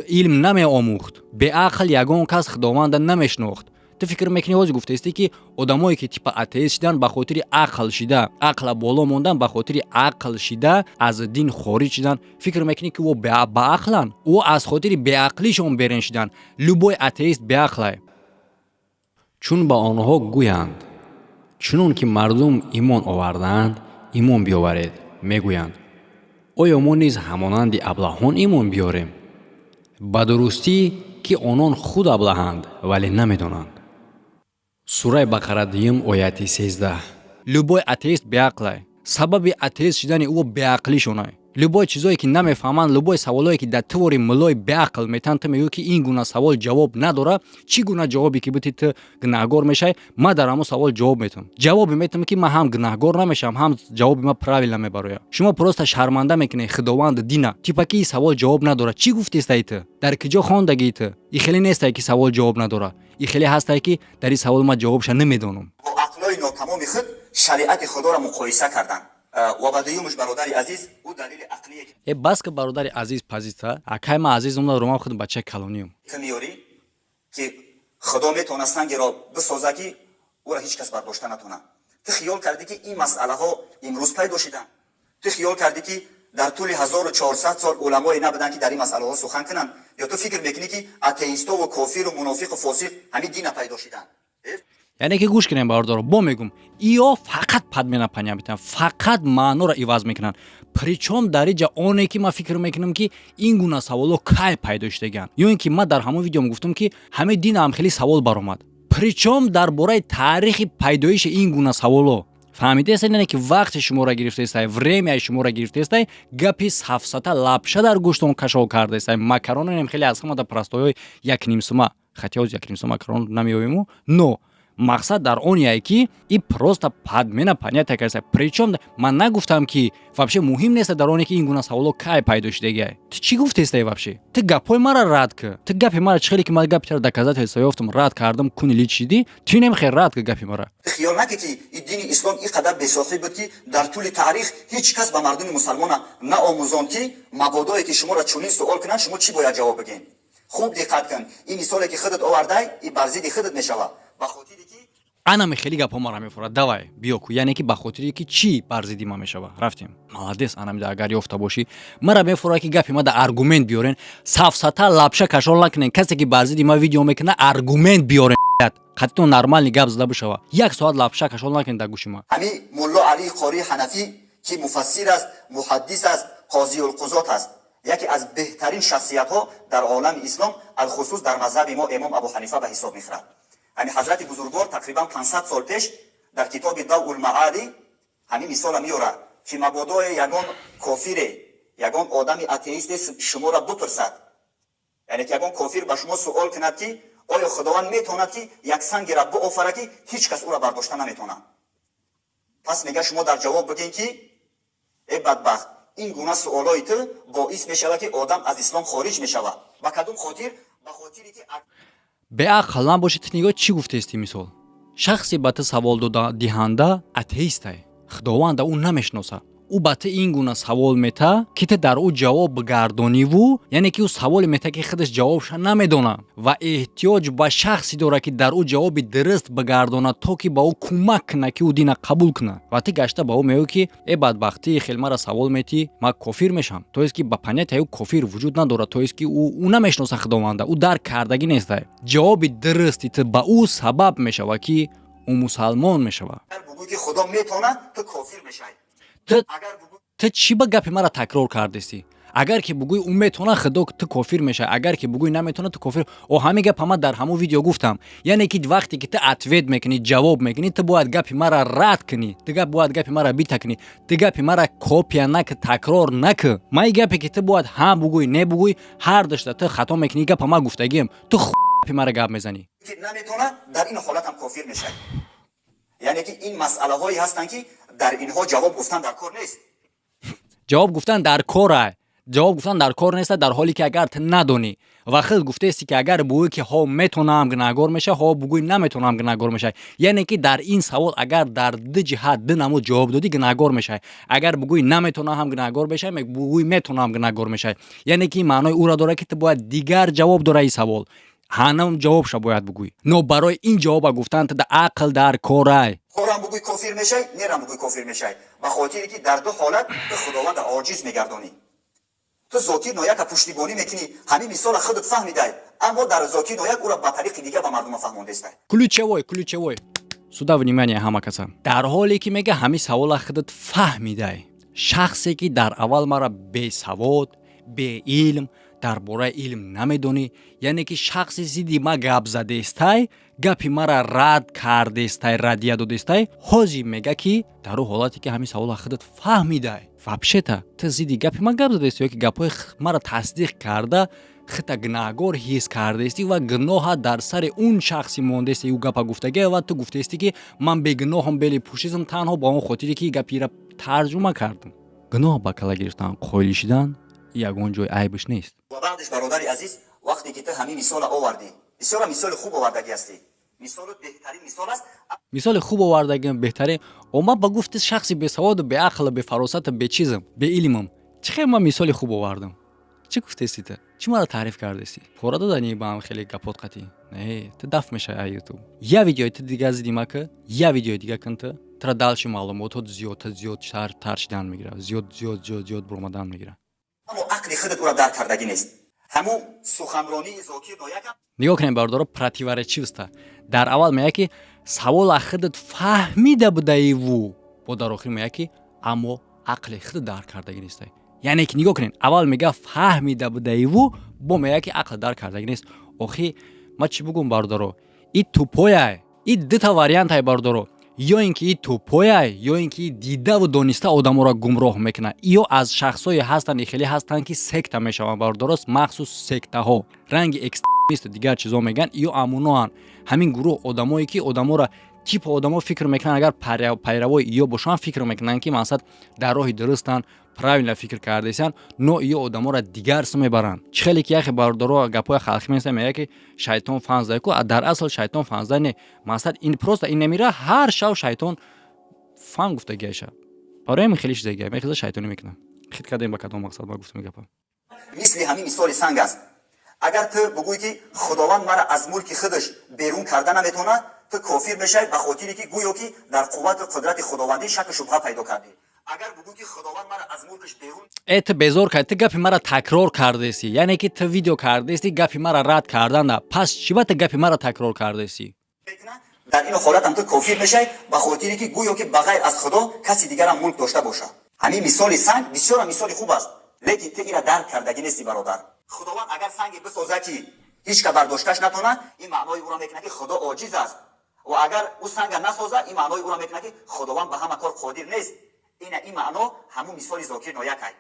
илм намеомӯхт, беақл ягон кас Худованда намешинохт. Ту фикр мекунӣ, ҳозир гуфтаистӣ, ки одамое ки типа атеист шидан ба хотири ақл шида, ақла боло мондан, ба хотири ақл шида аз дин хориҷ шидан, фикр мекунӣ, ки ӯ баақланд? Ӯ аз хотири беақлишон берен шидан. Любой атеист беақлай. Чун ба онҳо гӯянд: «Чунон ки мардум имон овардаанд, имон биёваред», мегӯянд: «Оё мо низ ҳамонанди аблаҳон имон биёрем?» Ба дурустӣ, ки онон худ аблаҳанд, вале намедонанд. Сураи Бақара 2, ояти 13. Любой атеист беақлай. Сабаби атеист шидани ӯ беақлишонай. Любой чизое ки намефаҳманд, любой саволое ки дар твори муллои беақл метаҳанд, ту мегӯӣ, ки ин гуна савол ҷавоб надорад. Чӣ гуна ҷавобе ки бити, ту гунаҳгор мешавӣ. Ман дар ҳамон савол ҷавоб метавам, ҷавобе метавам, ки ман ҳам гунаҳгор намешавам, ҳам ҷавоби ман правильно мебарояд. Шумо просто шарманда мекунед Худованд дина, типа ки ин савол ҷавоб надорад. Чӣ гуфтестай ту? Дар куҷо хондагии ту? И хеле нестай, ки савол ҷавоб надорад. И хеле ҳастай, ки дар ин савол ман ҷавобша намедонам. Бо ақлҳои нотамоми худ шариати Худоро муқоиса карданд. Ва ба дуюмаш, бародари азиз, ӯ далели ақлие ки Э, бас ки, бародари азиз, пазита акай ман азизум надорам, ман худам бачаи калониам. Ту меёрӣ, ки Худо метавонад сангеро бисоза, ки ӯро ҳеҷ кас бардошта натонад, ту хиёл кардӣ, ки ин масъалаҳо имрӯз пайдо шиданд? Ту хиёл кардӣ, ки дар тӯли 1400 сол уламое набуданд, ки дар ин масъалаҳо сухан кунанд? Ё ту фикр мекунӣ, ки атеистову кофиру мунофиқу фосиқ ҳамин дина пайдо шиданд? Яъне ки гӯш кунем, бародаро, бо мегум, иё фақат подмена понятия метаванд, фақат маъноро иваз мекунанд. Причём дар иҷа оне ки ман фикр мекунам, ки ин гуна саволҳо кай пайдо шудагианд, ё ин ки ман дар ҳамон видеом гуфтам, ки ҳамин динам хеле савол баромад, причём дар бораи таърихи пайдоиши ин гуна саволҳо. Фаҳмидаест? Яъне ки вақти шуморо гирифтаестай, время и шуморо гирифтаестай, гапи сафсата, лапша дар гӯштон кашол кардаестай. Макаронем хеле аз ҳамада простой ҳои якнимсума, хотя ҳоз якнимсума макарон намеёбему, но мақсад дар он яе, ки и просто подмена понятия карда. Причём ман нагуфтам, ки вообще муҳим нест дар оне, ки ин гуна саволҳо кай пайдо шудагиай. Ту чӣ гуфтестай вообще? Ту гапҳои мара рад ки, ту гапи мара чӣ хеле ки ман гапи тара доказательство ёфтам, рад кардам, куни ли чидӣ, ту инем хел рад ки гапи мара. Ту хиёл накӣ, ки ин дини ислом ин қадар бесоҳиб буд, ки дар тӯли таърих ҳеҷ кас ба мардуми мусалмона наомӯзонд, ки мабодое ки шуморо чунин суол кунанд, шумо чӣ бояд ҷавоб бигӯед. Хуб диққат кун, ин мисоле ки худат овардай, и бар зидди худат мешавад, ба хотире ки Анаме хеле гапҳо мара мефорад. Давай, биё ку. Яъне ки ба хотире ки чӣ бар зидди ман мешава? Рафтем, молодец. Анамида агар ёфта бошӣ, мара мефорад, ки гапи ма да аргумент биёрен. Сафсата, лапша кашол накунен. Касе ки бар зидди ман видео мекунад, аргумент биёрен. Қатитон нормальный гап зада бишава. Як соат лапша кашол накунед дар гӯши ман. Ҳами Мулло Алии Қории Ҳанафӣ, ки муфассир аст, муҳаддис аст, қозиулқузот аст, яке аз беҳтарин шахсиятҳо дар олами ислом, алхусус дар мазҳаби мо Имом Абу Ҳанифа ба ҳисоб мехӯрад. Ҳами ҳазрати бузургвор тақрибан 500 сол пеш дар китоби Давулмаадӣ ҳамин мисола меорад, ки мабодое ягон кофире, ягон одами атеисте шуморо бупурсад, яъне ки ягон кофир ба шумо суол кунад, ки оё Худованд метавонад, ки як сангеро биофарад, ки ҳеҷ кас ӯро бардошта наметавонад, пас мега, шумо дар ҷавоб бигӯед, ки э бадбахт, ин гуна суолҳои ту боис мешавад, ки одам аз ислом хориҷ мешавад. Ба кадом хотир? Ба хотире ки Беақл набоши, ту нигоҳ, чӣ гуфтести? Мисол, шахсе ба ту савол диҳанда атеистай, Худованда ӯ намешиноса. Ӯ ба ту ин гуна савол мета, ки ту дар ӯ ҷавоб бигардониву, яъне ки ӯ саволе мета, ки худаш ҷавобша намедонад ва эҳтиёҷ ба шахсе дорад, ки дар ӯ ҷавоби дуруст бигардонад, то ки ба ӯ кӯмак кунад, ки ӯ дина қабул кунад. Ва ту гашта ба ӯ мегӯӣ, ки э бадбахтӣ, хел мара савол метӣ, ман кофир мешавам. То есть ки ба понятия ӯ кофир вуҷуд надорад, то есть ки ӯ намешиноса Худованда, ӯ дарк кардагӣ нестай. Ҷавоби дурусти ту ба ӯ сабаб мешавад, ки ӯ мусалмон мешавад. Агар бугӯй, ки Худо метавонад, ту кофир мешавӣ. Ту Агар бугӯй Ту чӣ ба гапи мара такрор кардистӣ? Агар ки бугӯй, ӯ метавона, Худо, ту кофир мешавӣ. Агар ки бугӯй, наметавона, ту кофир. О, ҳамин гапа ман дар ҳамон видео гуфтам. Яъне ки вақте ки ту ответ мекунӣ, ҷавоб мекунӣ, ту бояд гапи мара рад кунӣ, ту гап бояд гапи мара бита кунӣ, ту гапи мара копия наки, такрор наки. Ман и гапе, ки ту бояд ҳа бугӯй, не бугӯй, ҳар дошта ту хато мекунӣ. Гапа ман гуфтагием, ту гапи мара гап мезанӣ. Ки наметавонад, дар ин ҳолат ҳам кофир мешавӣ. Яъне ки ин масъалаҳое ҳастанд, ки дар инҳо ҷавоб гуфтан дар кор нест. Ҷавоб гуфтан дар кора, ҷавоб гуфтан дар кор неста. Дар ҳоле ки агар ту надонӣ ва худ гуфтаисти, ки агар бугӯӣ, ки ҳо, метавонам, гунаҳгор меша, ҳо, бугӯӣ, наметавонам, гунаҳгор мешавӣ. Яъне ки дар ин савол агар дар ду ҷиҳат, ду намуд ҷавоб додӣ, гунаҳгор мешавӣ. Агар бугӯӣ, наметавонам, ҳам гунаҳгор мешавӣ, бугӯӣ, метавонам, гунаҳгор мешавӣ. Яъне ки ин маънои ӯро дорад, ки ту бояд дигар ҷавоб дора ин савол, ҳанам ҷавобша бояд бугӯӣ. Но барои ин ҷавоба гуфтан ту да ақл дар корай. Ҳорам бугӯй, кофир мешавӣ, нерам бугӯй, кофир мешавӣ, ба хотире ки дар ду ҳолат ту Худованда оҷиз мегардонӣ. Ту Зокир Нояка пуштибонӣ мекунӣ. Ҳамин мисола худат фаҳмидай, аммо дар Зокир Нояк ӯро ба тариқи дига ба мардума фаҳмондестай. Ключевой, ключевой, сюда внимание, ҳама каса. Дар ҳоле ки мега, ҳамин савола худат фаҳмидай. Шахсе ки дар аввал мара бесавод, беилм, дар бораи илм намедонӣ, яъне ки шахси зидди ма гап задестай, гапи мара рад кардестай, раддия додестай, ҳозир мега, ки дар ӯ ҳолате ки ҳамин савола худат фаҳмидай, вообще-то ту зидди гапи ман гап задести ё ки гапҳои мара тасдиқ карда, хита гунаҳгор ҳис кардестӣ ва гуноҳа дар сари он шахси мондести, ӯ гапа гуфтагия, ва ту гуфтаестӣ, ки ман бегуноҳам, бели пӯшизм, танҳо ба он хотире ки гапира тарҷума кардам. Гуноҳ ба кала гирифтан, қоил шидан ягон ҷой айбиш нест. Ва баъдеш, бародари азиз, вақте ки ту ҳамин мисола овардӣ, бисёра мисоли хуб овардагӣ ҳастӣ, мисолу беҳтарин мисол аст. Мисоли хуб овардагим, беҳтарин. Омад ба гуфти шахси бесаводу, беақлу, бефаросату, бечизм, беилмам. Чӣ хел ман мисоли хуб овардам? Чӣ гуфтести ту? Чӣ мара таъриф кардести? Пора додани ба ҳам хеле гапот қатӣ. Не, ту дафт мешавӣ ай Ютуб. Я видеои ту дига зидди ма ки, я видеои дига кун, ту тура дальше маълумотҳо зиёдта зиёд тар шидан мегирад, зиёд, зиёд, зиёд, зиёд буромадан мегирад. Аммо ақли худат ӯро дарк кардагӣ нест. Ҳамун суханронии Зокир Ноякам. Нигоҳ кунем, бародаро, противоречивость. Дар аввал меяд, ки савола худат фаҳмида будаиву, бо дар охир меяд, ки аммо ақли худат дарк кардагӣ нестай. Яъне ки нигоҳ кунед, аввал мега, фаҳмида будаиву, бо меяд, ки ақл дарк кардагӣ нест. Охи, ма чӣ бугум, бародаро? И тупой ай, и дута вариант ай, бародаро: ё ин ки и тупой ай, ё ин ки дидаву дониста одаморо гумроҳ мекунад. Ё аз шахсое ҳастанд, и хеле ҳастанд, ки секта мешаванд, бародаро, махсус сектаҳо, ранги экстремисту дигар чизо мегӯянд. Ё амуноанд ҳамин гурӯҳ одамое, ки одаморо, типа одамо фикр мекунанд, агар пайравои ё бошанд, фикр мекунанд, ки мақсад дар роҳи дурустанд, правильно фикр кардесанд, но ё одаморо дигар су мебаранд. Чӣ хеле ки яхе, бародаро, гапҳои халқӣ меса, меяд, ки шайтон фан ку, дар асл шайтон фанзда не, мақсад ин просто ин намира, ҳар шав шайтон фан гуфтагиаша. Барои ҳамин хеле чизагия мехеза, шайтонӣ мекунад. Хит кардем, ба кадом мақсад ма гуфтам гапа? Мисли ҳамин мисоли санг аст. Агар ту бугӯӣ, ки Худованд мара аз мулки худаш берун карда наметавонад, ту кофир мешавӣ, ба хотире ки гӯё ки дар қуввату қудрати худовандӣ шаку шубҳа пайдо кардӣ. Агар бугӯ, ки Худованд мара аз мулкаш берун Э, ту безор кард, ту гапи мара такрор кардеси. Яъне ки ту видео кардеси гапи мара рад карданда, пас чӣ ба ту гапи мара такрор кардеси? Дар ин ҳолат ҳам ту кофир мешавӣ, ба хотире ки гӯё ки ба ғайр аз Худо каси дигарам мулк дошта бошад. Ҳамин мисоли санг бисёрам мисоли хуб аст, лекин ту ира дарк кардагӣ нести, бародар. Худованд агар санге бисозад, ки ҳеҷ ка бардошташ натонад, ин маънои ӯро мекунад, ки Худо оҷиз аст, ва агар ӯ санга насозад, ин маънои ӯро мекунад, ки Худованд ба ҳама кор қодир нест. Ина ин маъно ҳамун мисоли Зокир Ноякай.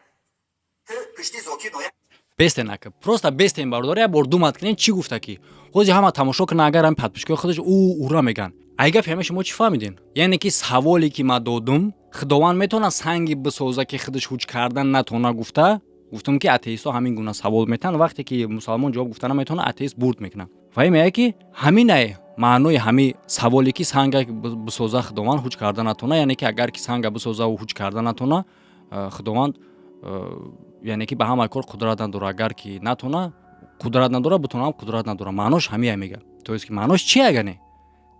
Ту пишти Зокир Нояк. Бестен ака, просто бестен, бародар, як бор думать кунен, чӣ гуфта, ки ҳози ҳама тамошо кунан. Агар ҳами подписчикои худаш ӯ ура меган, ай гапи ҳама шумо чӣ фаҳмиден? Яъне ки саволе ки ман додум, Худованд метавонад санги бисоза, ки худаш ҳуҷ кардан натона, гуфта гуфтум, ки атеистҳо ҳамин гуна савол метаҳанд. Вақте ки мусалмон ҷавоб гуфта наметавонад, атеист бурд мекунад ва ин мегӯяд, ки ҳаминай маънои ҳамин саволе, ки санга бисоза Худованд, ҳуҷ карда натона. Яъне ки агар ки санга бисозаву ҳуҷ карда натона, Худованд яъне ки ба ҳама кор қудрат надора. Агар ки натона, қудрат надора, бутонам, қудрат надора. Маънош ҳамия мега. То есть ки маънош чи? Агане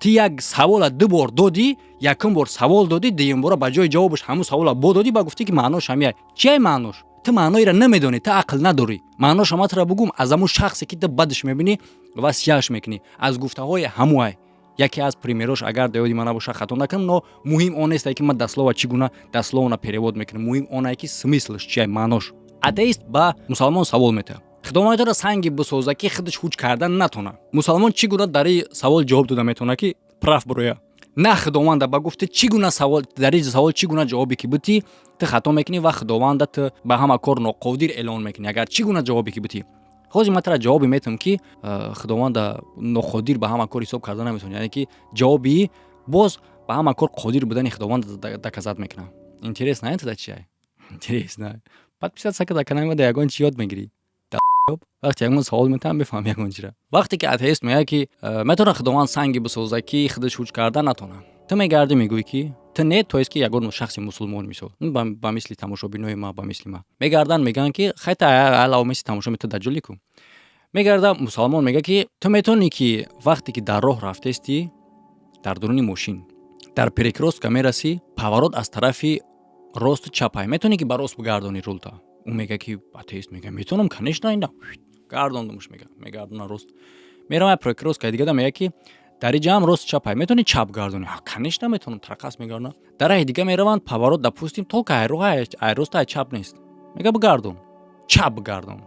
ти як савола ду бор додӣ, якум бор савол додӣ, дуюм бора ба ҷои ҷавобаш ҳамун савола бо додӣ, ба гуфтӣ, ки маънош ҳамия. Чиай маънош? Ту маъноиро намедонӣ, ту ақл надорӣ. Маъноша ма тура бугум: аз ҳамун шахсе, ки ту бадаш мебинӣ ва сияҳш мекунӣ, аз гуфтаҳои ҳамуай. Яке аз примерош, агар дар ёди ман набоша, хато накунам, но муҳим он несте, ки ман дословно чӣ гуна дословно перевод мекунам, муҳим оне ки смыслш чия, маънош. Атеист ба мусалмон савол метаҳад: Худованд метавонад санги бисоза, ки худаш ҳуҷ кардан натонад? Мусалмон чӣ гуна дар ин савол ҷавоб дода метавонад, ки прав буроя? На, Худованда ба гуфти чӣ гуна савол, дар ин савол чӣ гуна ҷавобе ки бутӣ, ту хато мекунӣ ва Худованда ту ба ҳама кор ноқодир эълон мекунӣ, агар чӣ гуна ҷавобе ки бутӣ. Ҳозир ман тара ҷавобе метавам, ки Худованда ноқодир ба ҳама кор ҳисоб карда наметавонӣ. Яъне ки ҷавоби боз ба ҳама кор қодир будани Худованд доказать мекунам. Интересно туда чия? Интересно. Подписаться ка дар канали ма, да ягон чи ёд мегирӣ. Вақте ягон савол метаҳам, мефаҳмам ягон чира. Вақте ки атеист мегӯяд, ки метавонад Худованд санге бисоза, ки худаш ҳуҷ карда натонад, ту мегардӣ, мегӯӣ, ки ту не, то есть ки ягон шахси мусулмон, мисол, ба мисли тамошобинои ма, ба мисли ма мегарданд, мегӯянд, ки хайта алав мисли тамошо ту даҷҷолӣ ку. Мегарда мусалмон, мегӯяд, ки ту метавонӣ, ки вақте ки дар роҳ рафтестӣ, дар дуруни мошин, дар перекрёстка мерасӣ, поворот аз тарафи росту чапай, метавонӣ, ки ба рост бигардонӣ рулта? Ӯ мега, ки атеист мега: «Метавонам, конечно, ина гардондумш». Мега, мегардона рост меравам, перекрёсткаи дигада мега, ки дар иҷа ҳам рост чапай, метавонӣ чап гардонӣ? «Конечно, метавонам». Трақас мегардона. Дар раҳи дига мераванд, поворот, допустим, только ай рост, ай чап нест. Мега: «Бигардон, чап бигардон».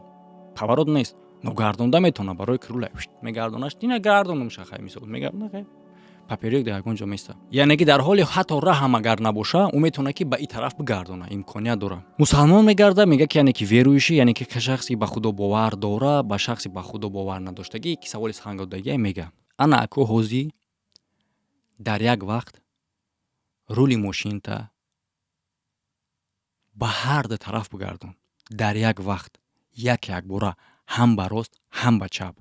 Поворот нест, но гардонда метавона, барои ки рула мегардонаш. Ина гардондум шахай, мисол, мегардона, хай, поперёк дар ягон ҷо места. Яъне ки дар ҳоли ҳатто раҳам агар набоша, ӯ метавонад, ки ба ин тараф бигардона, имконият дора. Мусалмон мегарда, мега, ки яъне ки верующий, яъне ки шахсе ба Худо бовар дора, ба шахсе ба Худо бовар надоштагӣ, ки саволи санг додагия, мега: «Ана аку ҳозӣ дар як вақт рули мошинта ба ҳар ду тараф бигардон, дар як вақт, як якбора, ҳам ба рост, ҳам ба чап».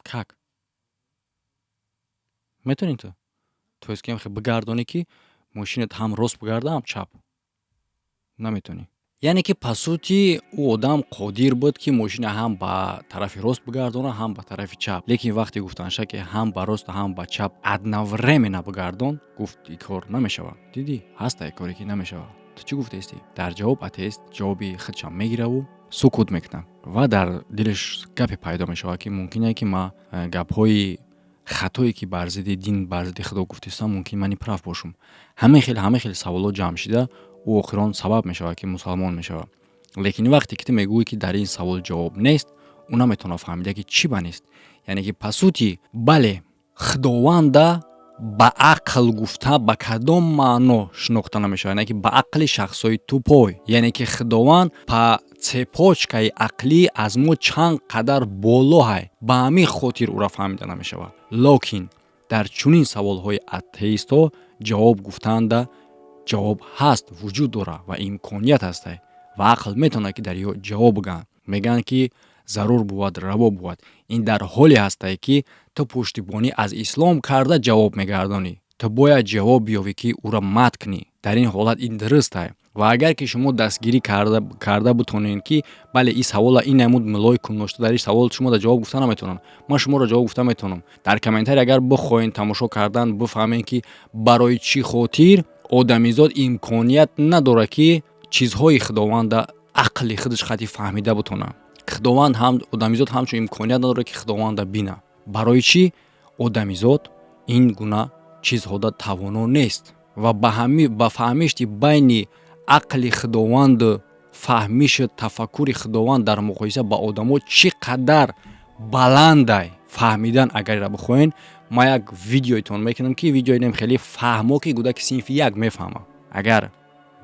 Как метавонӣ ту, то есть ки бигардонӣ, ки мошинат ҳам рост бигарда, ҳам чап? Наметавонӣ. Яъне ки по сути ӯ одам қодир буд, ки мошина ҳам ба тарафи рост бигардона, ҳам ба тарафи чап. Лекин вақте гуфтанша, ки ҳам ба рост, ҳам ба чап одновременно бигардон, гуфт: «И кор намешавад». Дидӣ, ҳаста коре, ки намешавад. Ту чӣ гуфтаистӣ? Дар ҷавоб атеист ҷавоби худшам мегираву сукут мекунад ва дар дилаш гапе пайдо мешавад, ки мумкин е, ки ман гапҳои хатое, ки бар зидди дин, бар зидди Худо гуфтистам, мумкин ман прав бошум. Ҳамин хел саволот ҷамъ шида, ӯ охирон сабаб мешавад, ки мусалмон мешавад. Лекин вақте ки ту мегӯӣ, ки дар ин савол ҷавоб нест, ӯ наметавонад фаҳмида, ки чӣ ба нест. Яъне ки по сути, бале, Худованда ба ақл гуфта ба кадом маъно шинохта намешавад? Яъне ки ба ақли шахсҳои тупой. Яъне ки Худованд по цепочкаи ақлӣ аз мо чанд қадар болоҳай, ба ҳамин хотир ӯра фаҳмида намешавад. Локин дар чунин саволҳои атеистҳо ҷавоб гуфтанда ҷавоб ҳаст, вуҷуд дорад ва имконият ҳастай ва ақл метавонад, ки дар ё ҷавоб бигӯянд. Мегӯянд, ки зарур бувад, раво бувад. Ин дар ҳоле ҳастае, ки ту пуштибонӣ аз ислом карда ҷавоб мегардонӣ. Ту бояд ҷавоб биёвӣ, ки ӯро мат кунӣ. Дар ин ҳолат ин дурустае. Ва агар ки шумо дастгирӣ карда бутонед, ки бале, ин савола ин намуд муллои кунношта дар ин савол шумо да ҷавоб гуфта наметавонам, ман шуморо ҷавоб гуфта метавонам. Дар комментарий агар бихоҳед тамошо кардан, бифаҳмед, ки барои чӣ хотир одамизод имконият надорад, ки чизҳои Худованда ақли худаш хати фаҳмида бутонад. Худованд ҳам, одамизод ҳамчун имконият надорад, ки Худованда бина. Барои чӣ? Одамизод ин гуна чизҳода тавоно нест ва ба фаҳмишти байни ақли Худованду фаҳмишу тафаккури Худованд дар муқоиса ба одамо чӣ қадар баландай, фаҳмидан агар ира бихоҳен, ман як видеоитон мекунам, ки видеоинем хеле фаҳмо, ки кӯдаки синфи як мефаҳма. Агар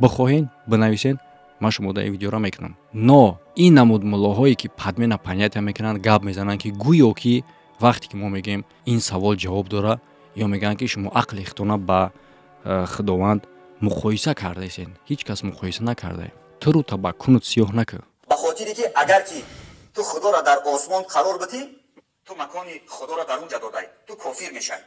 бихоҳен, бинависен, ман шумода ин видеоро мекунам. Но ин намуд муллоҳое, ки подмена понятия мекунанд, гап мезананд, ки гӯё ки вақте ки мо мегӯем, ин савол ҷавоб дора, ё мегӯянд, ки шумо ақли худтона ба Худованд муқоиса кардаесен. Ҳеҷ кас муқоиса накардаем. Ту рӯта ба кунут сиёҳ накӯ. Ба хотире ки агар ки ту Худоро дар осмон қарор бидӣ, ту макони Худоро дар он ҷа додай, ту кофир мешавӣ.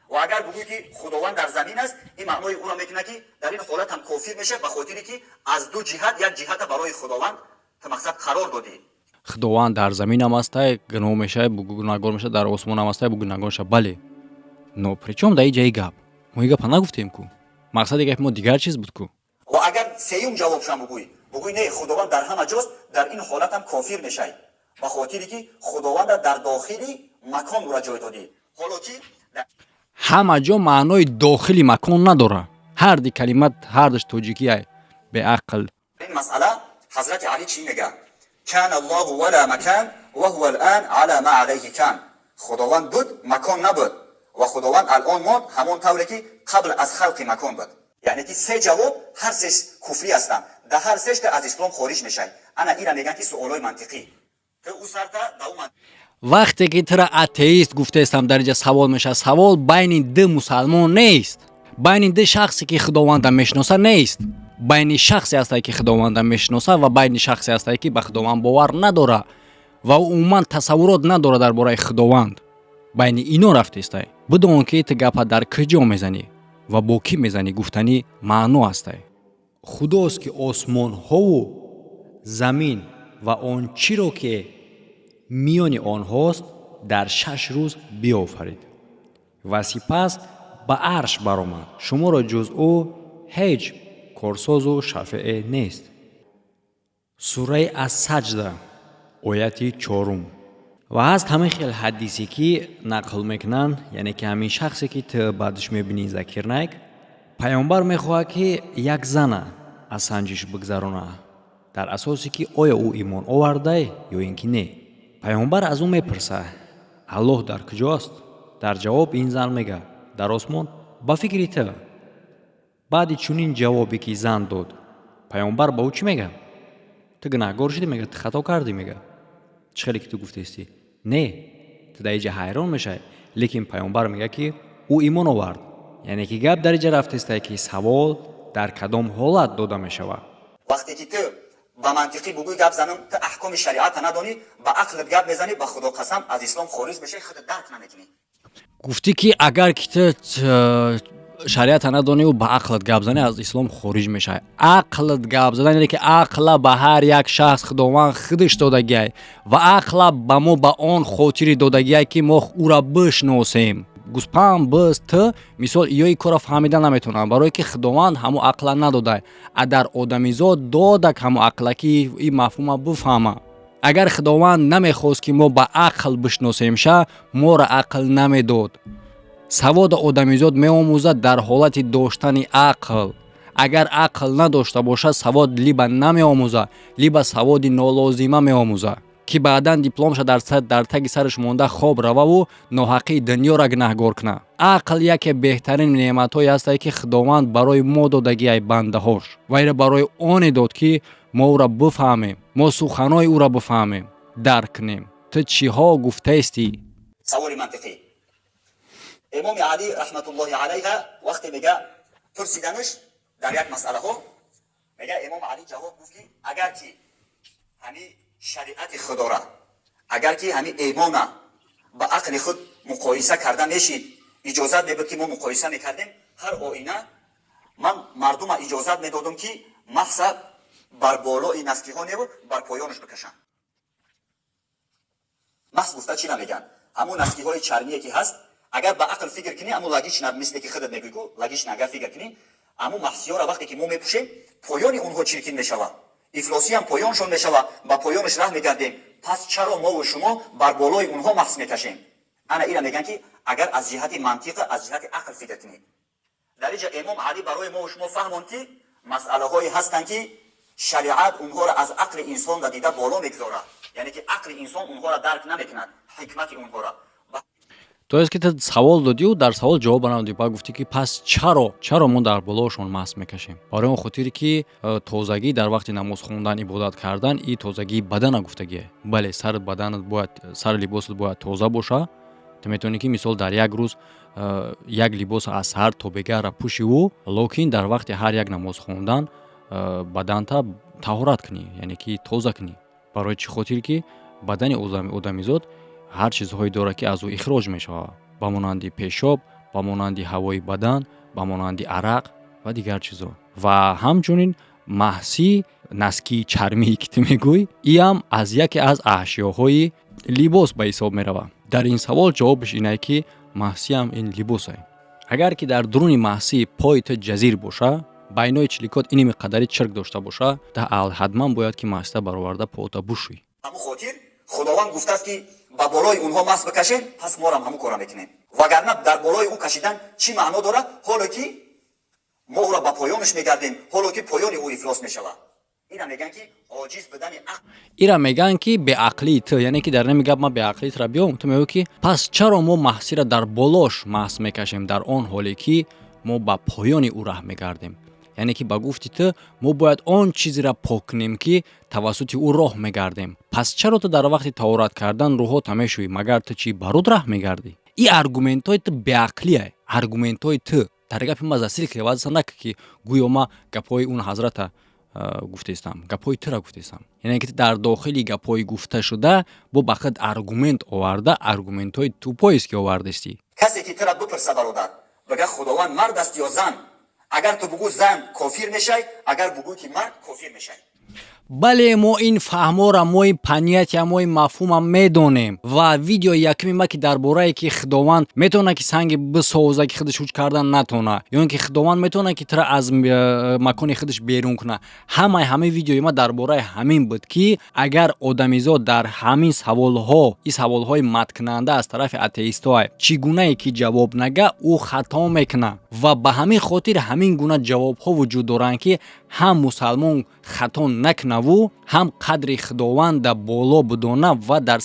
Ва агар бигӯӣ, ки Худованд дар замин аст, ин маънои ӯро мекунад, ки дар ин ҳолат ҳам кофир мешавад, ба хотире ки аз ду ҷиҳат як ҷиҳата барои Худованд ту мақсад қарор додӣ. Худованд дар заминам ҳастай, гуноҳ мешавад, гунаҳгор мешавад, дар осмонам ҳастай, гунаҳгор мешавад. Бале, но причём дар ин ҷаи гап? Мо ин гапа нагуфтем ку. Мақсади гапи мо дигар чиз буд ку. Ва агар сеюм ҷавобшам бигӯӣ, бигӯӣ, не, Худованд дар ҳама ҷост, дар ин ҳолат ҳам кофир мешавӣ, ба хотире ки Худованда дар дохили макон ӯра ҷой додӣ, ҳоло ки Ҳама ҷо маънои дохили макон надорад. Ҳарди калима ҳардаш тоҷикия, беақл. Ин масъала ҳазрати Алӣ чӣ мега? كان الله ولا مكان وهو الآن على ما عليه كان. Худованд буд, макон набуд, ва Худованд алон монд ҳамон тавре, ки қабл аз халқи макон буд. Яъне ки се ҷавоб, ҳар сеш куфрӣ ҳастанд, дар ҳар сеш аз ислом хориҷ мешавӣ. Ана ира мегӯянд, ки суолҳои мантиқӣ ту ӯ сарта да ӯ Вақте ки тура атеист гуфтаестам, дар инҷа савол мешавад. Савол байни ду мусалмон нест, байни ду шахсе, ки Худованда мешиноса, нест. Байни шахсе ҳастае, ки Худованда мешиноса, ва байни шахсе ҳастае, ки ба Худованд бовар надора ва умуман тасаввурот надора дар бораи Худованд. Байни ино рафтестай. Бидон, ки ту гапа дар куҷо мезанӣ ва бо кӣ мезанӣ, гуфтанӣ маъно ҳастай. Худост, ки осмонҳову замин ва он чиро, ки миёни онҳост, дар 6 рӯз биёфарид ва сипас ба арш баромад. Шуморо ҷуз ӯ ҳеҷ корсозу шафеъе нест. Сураи Ассаҷда, ояти чорум. Ва ҳаст ҳамин хел ҳадисе, ки нақл мекунанд, яъне ки ҳамин шахсе, ки ту баъдаш мебинӣ, Закир Найк, паёмбар мехоҳад, ки як зана аз санҷиш бигзаронад, дар асосе ки оё ӯ имон овардай ё ин ки не. Паёмбар аз ӯ мепурсад: «Аллоҳ дар куҷо аст?» Дар ҷавоб ин зан мегӯяд: «Дар осмон». Ба фикри ту, баъди чунин ҷавобе, ки зан дод, паёмбар ба ӯ чӣ мегӯяд? «Ту гунаҳгор шудӣ», мегӯяд, «ту хато кардӣ», мегӯяд, «чӣ хеле ки ту гуфтаистӣ»? Не, ту дар инҷа ҳайрон мешавӣ, лекин паёмбар мегӯяд, ки ӯ имон овард. Яъне ки гап дар инҷа рафтестае, ки савол дар кадом ҳолат дода мешавад. Вақте ки ту ба мантиқӣ бугӯй гап занам, ту аҳкоми шариата надонӣ, ба ақлат гап мезанӣ, ба Худо қасам, аз ислом хориҷ мешавӣ, худат дарк намекунӣ. Гуфтӣ, ки агар ки ту шариата надониву ба ақлат гап занӣ, аз ислом хориҷ мешавӣ. Ақлат гап задан, яъне ки ақла ба ҳар як шахс Худованд худаш додагиай ва ақла ба мо ба он хотири додагиай, ки мо ӯра бишносем. Гӯспанд, биз, ту мисол иёи корро фаҳмида наметавонанд, барое ки Худованд ҳамо ақла надодай, а дар одамизод додак ҳамо ақла, ки ин мафҳума бифаҳма. Агар Худованд намехост, ки мо ба ақл бишносемша, моро ақл намедод. Савода одамизод меомӯзад дар ҳолати доштани ақл. Агар ақл надошта бошад, савод либо намеомӯзад, либо саводи нолозима меомӯзад, ки баъдан дипломша дар таги сараш монда, хоб рававу ноҳаққии дунёро гунаҳгор кунад. Ақл яке беҳтарин неъматҳое ҳастае, ки Худованд барои мо додагиай, бандаҳош, ва иро барои оне дод, ки мо ӯро бифаҳмем, мо суханҳои ӯро бифаҳмем, дарк кунем. Ту чиҳо гуфтаистӣ? Саволи мантиқӣ. Имоми Алӣ раҳматуллоҳи алайҳа вақте мега, пурсиданаш дар як масъалаҳо, мега, имом Алӣ ҷавоб гуфт, ки агар ки ҳами шариати Худора, агар ки ҳами имона ба ақли худ муқоиса карда мешид, иҷозат мебуд, ки мо муқоиса мекардем, ҳар оина ман мардума иҷозат медодам, ки маҳса бар болои носки ҳо небуд, бар поёнаш бикашанд. Маҳз гуфта чӣ намегӯянд? Ҳамун носки ҳои чармие, ки ҳаст, агар ба ақл фикр кунӣ, ҳамун логично, мисле ки худат мегӯӣ ку, логично агар фикр кунӣ, ҳамун маҳсиёра вақте ки мо мепӯшем, поёни онҳо чиркин мешавад, ифлосиам поёншон мешавад, ба поёнаш раҳ мегардем. Пас чаро мову шумо бар болои онҳо маҳс мекашем? Ана ира мегӯянд, ки агар аз ҷиҳати мантиқа, аз ҷиҳати ақл фикр кунед. Дар инҷа Имом Алӣ барои мову шумо фаҳмонд, ки масъалаҳое ҳастанд, ки шариат онҳоро аз ақли инсон дида боло мегузорад, яъне ки ақли инсон онҳоро дарк намекунад, ҳикмати онҳоро. То есть ки ту савол додиу дар савол ҷавоб надодӣ. Баъд гуфтӣ, ки пас чаро мо дар болоашон масҳ мекашем? Барои он хотире ки тозагӣ дар вақти намоз хондан, ибодат кардан, и тозагии бадана гуфтагие. Бале, сари баданат бояд, сари либосат бояд тоза боша. Ту метавонӣ, ки мисол дар як рӯз як либос аз саҳар то бегаҳра пӯшиву, лекин дар вақти ҳар як намоз хондан баданта таҳорат кунӣ, яъне ки тоза кунӣ. Барои чӣ хотир? Ки бадани одамизод ҳар чизҳое дорад, ки аз ӯ ихроҷ мешавад, ба монанди пешоб, ба монанди ҳавои бадан, ба монанди арақ ва дигар чизҳо. Ва ҳамчунин маҳсӣ, носки и чармие, ки ту мегӯй, иам аз яке аз ашёҳои либос ба ҳисоб меравад. Дар ин савол ҷавобаш инае, ки маҳсиам ин либосае. Агар ки дар дуруни маҳсӣ пои ту ҷазир боша, байнои чиликот иними қадари чирк дошта боша, та ҳатман бояд, ки маҳсита бароварда пота бушӯй. Ҳамун хотир Худованд гуфтааст, ки ба болои онҳо масҳ бикашем, пас морам ҳамун кора мекунем, вагарна дар болои ӯ кашидан чӣ маъно дорад, ҳоло ки мо ӯро ба поёнаш мегардем, ҳоло ки поёни ӯ ифлос мешавад? Ина мегӯянд, ки оҷиз будани ақл. Ира мегӯянд, ки беақлии ту, яъне ки дар нами гап ман беақлии тура биём. Ту мегӯӣ, ки пас чаро мо маҳсира дар болош масҳ мекашем, дар он ҳоле ки мо ба поёни ӯ раҳ мегардем? Яъне ки ба гуфти ту мо бояд он чизеро пок кунем, ки тавассути ӯ роҳ мегардем. Пас чаро ту дар вақти таҳорат кардан рӯҳота мешӯӣ? Магар ту чӣ, ба руд раҳ мегардӣ? И аргументҳои ту беақлие. Аргументҳои ту дар гапи ма засил кеваза нака, ки гӯё ма гапҳои он ҳазрата гуфтаистам, гапҳои тура гуфтаистам. Яъне ки дар дохили гапҳои гуфташуда бо ба худ аргумент оварда, аргументҳои тупоест, ки овардастӣ. Касе ки тура бипурса, бародар, бага: «Худованд мард аст ё зан?» Агар ту бугӯ зан, кофир мешай, агар бугӯ, ки мард, кофир мешай. Бале, мо ин фаҳмора, мо ин понятия, мо ин мафҳума медонем. Ва видеои якуми ма, ки дар борае ки Худованд метавонад, ки санги бисоза, ки худаш ҳуҷ кардан натавона, ё ин ки Худованд метавонад, ки тура аз макони худаш берун кунад, ҳамаи ҳамаи видеои ма дар бораи ҳамин буд, ки агар одамизод дар ҳамин саволҳо, ин саволҳои маткунанда аз тарафи атеистҳое, чӣ гунае ки ҷавоб нага, ӯ хато мекунад. Ва ба ҳамин хотир ҳамин гуна ҷавобҳо вуҷуд доранд, ки ҳам мусалмон хато накунаву, ҳам қадри Худованда боло бидона ва дар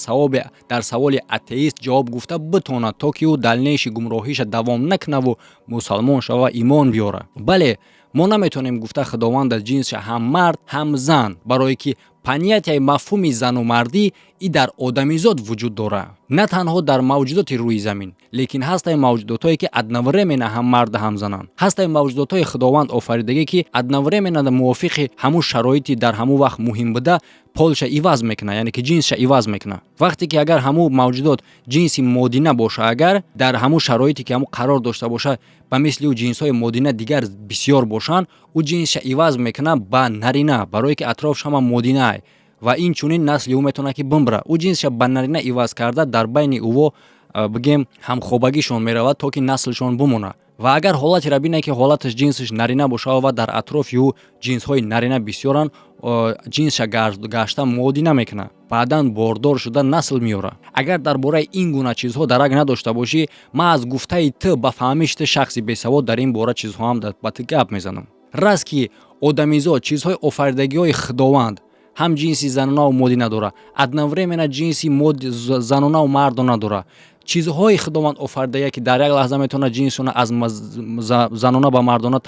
саволи атеист ҷавоб гуфта битонад, то ки ӯ дальнейший гумроҳиша давом накунаву мусалмон шава, имон биёрад. Бале, мо наметавонем гуфта Худованда ҷинсша ҳам мард, ҳам зан, барое ки понятия и мафҳуми зану мардӣ и дар одамизод вуҷуд дорад, на танҳо дар мавҷудоти рӯи замин. Лекин ҳастаи мавҷудотҳое, ки одновременно ҳам марда, ҳам зананд. Ҳастаи мавҷудотҳои Худованд офаридагӣ, ки одновременно мувофиқи ҳамун шароити дар ҳамун вақт муҳим буда, пол ша иваз мекунад, яъне ки ҷинсша иваз мекунад. Вақте ки агар ҳамун мавҷудот ҷинси модина боша, агар дар ҳамун шароите, ки ҳамун қарор дошта боша, ба мисли ӯ ҷинсҳои модина дигар бисёр бошанд, ӯ ҷинсша иваз мекунад ба нарина, барое ки атрофш ҳама модинаа ва ин чунин насли ӯ метавонад, ки бимбира. Ӯ ҷинсша ба нарина иваз карда, дар байни ӯво, бигем, ҳамхобагишон меравад, то ки наслшон бимонад. Ва агар ҳолатеро бинад, ки ҳолаташ ҷинсаш нарина бошад ва дар атрофи ӯ ҷинсҳои нарина бисёранд, ҷинсша гашта модина мекунад, баъдан бордор шуда насл меорад. Агар дар бораи ин гуна чизҳо дарак надошта бошӣ, ман аз гуфтаи ту, ба фаҳмиши ту, шахси бесавод, дар ин бора чизҳоам ба ту гап мезанам. Раст ки одамизод, чизҳои офаридагиҳои Худованд ҳам ҷинси занонаву модина дорад, одновременно ҷинси занонаву мардона дорад. Чизҳои Худованд офаридагия, ки дар як лаҳза метавонад ҷинсона аз занона ба мардона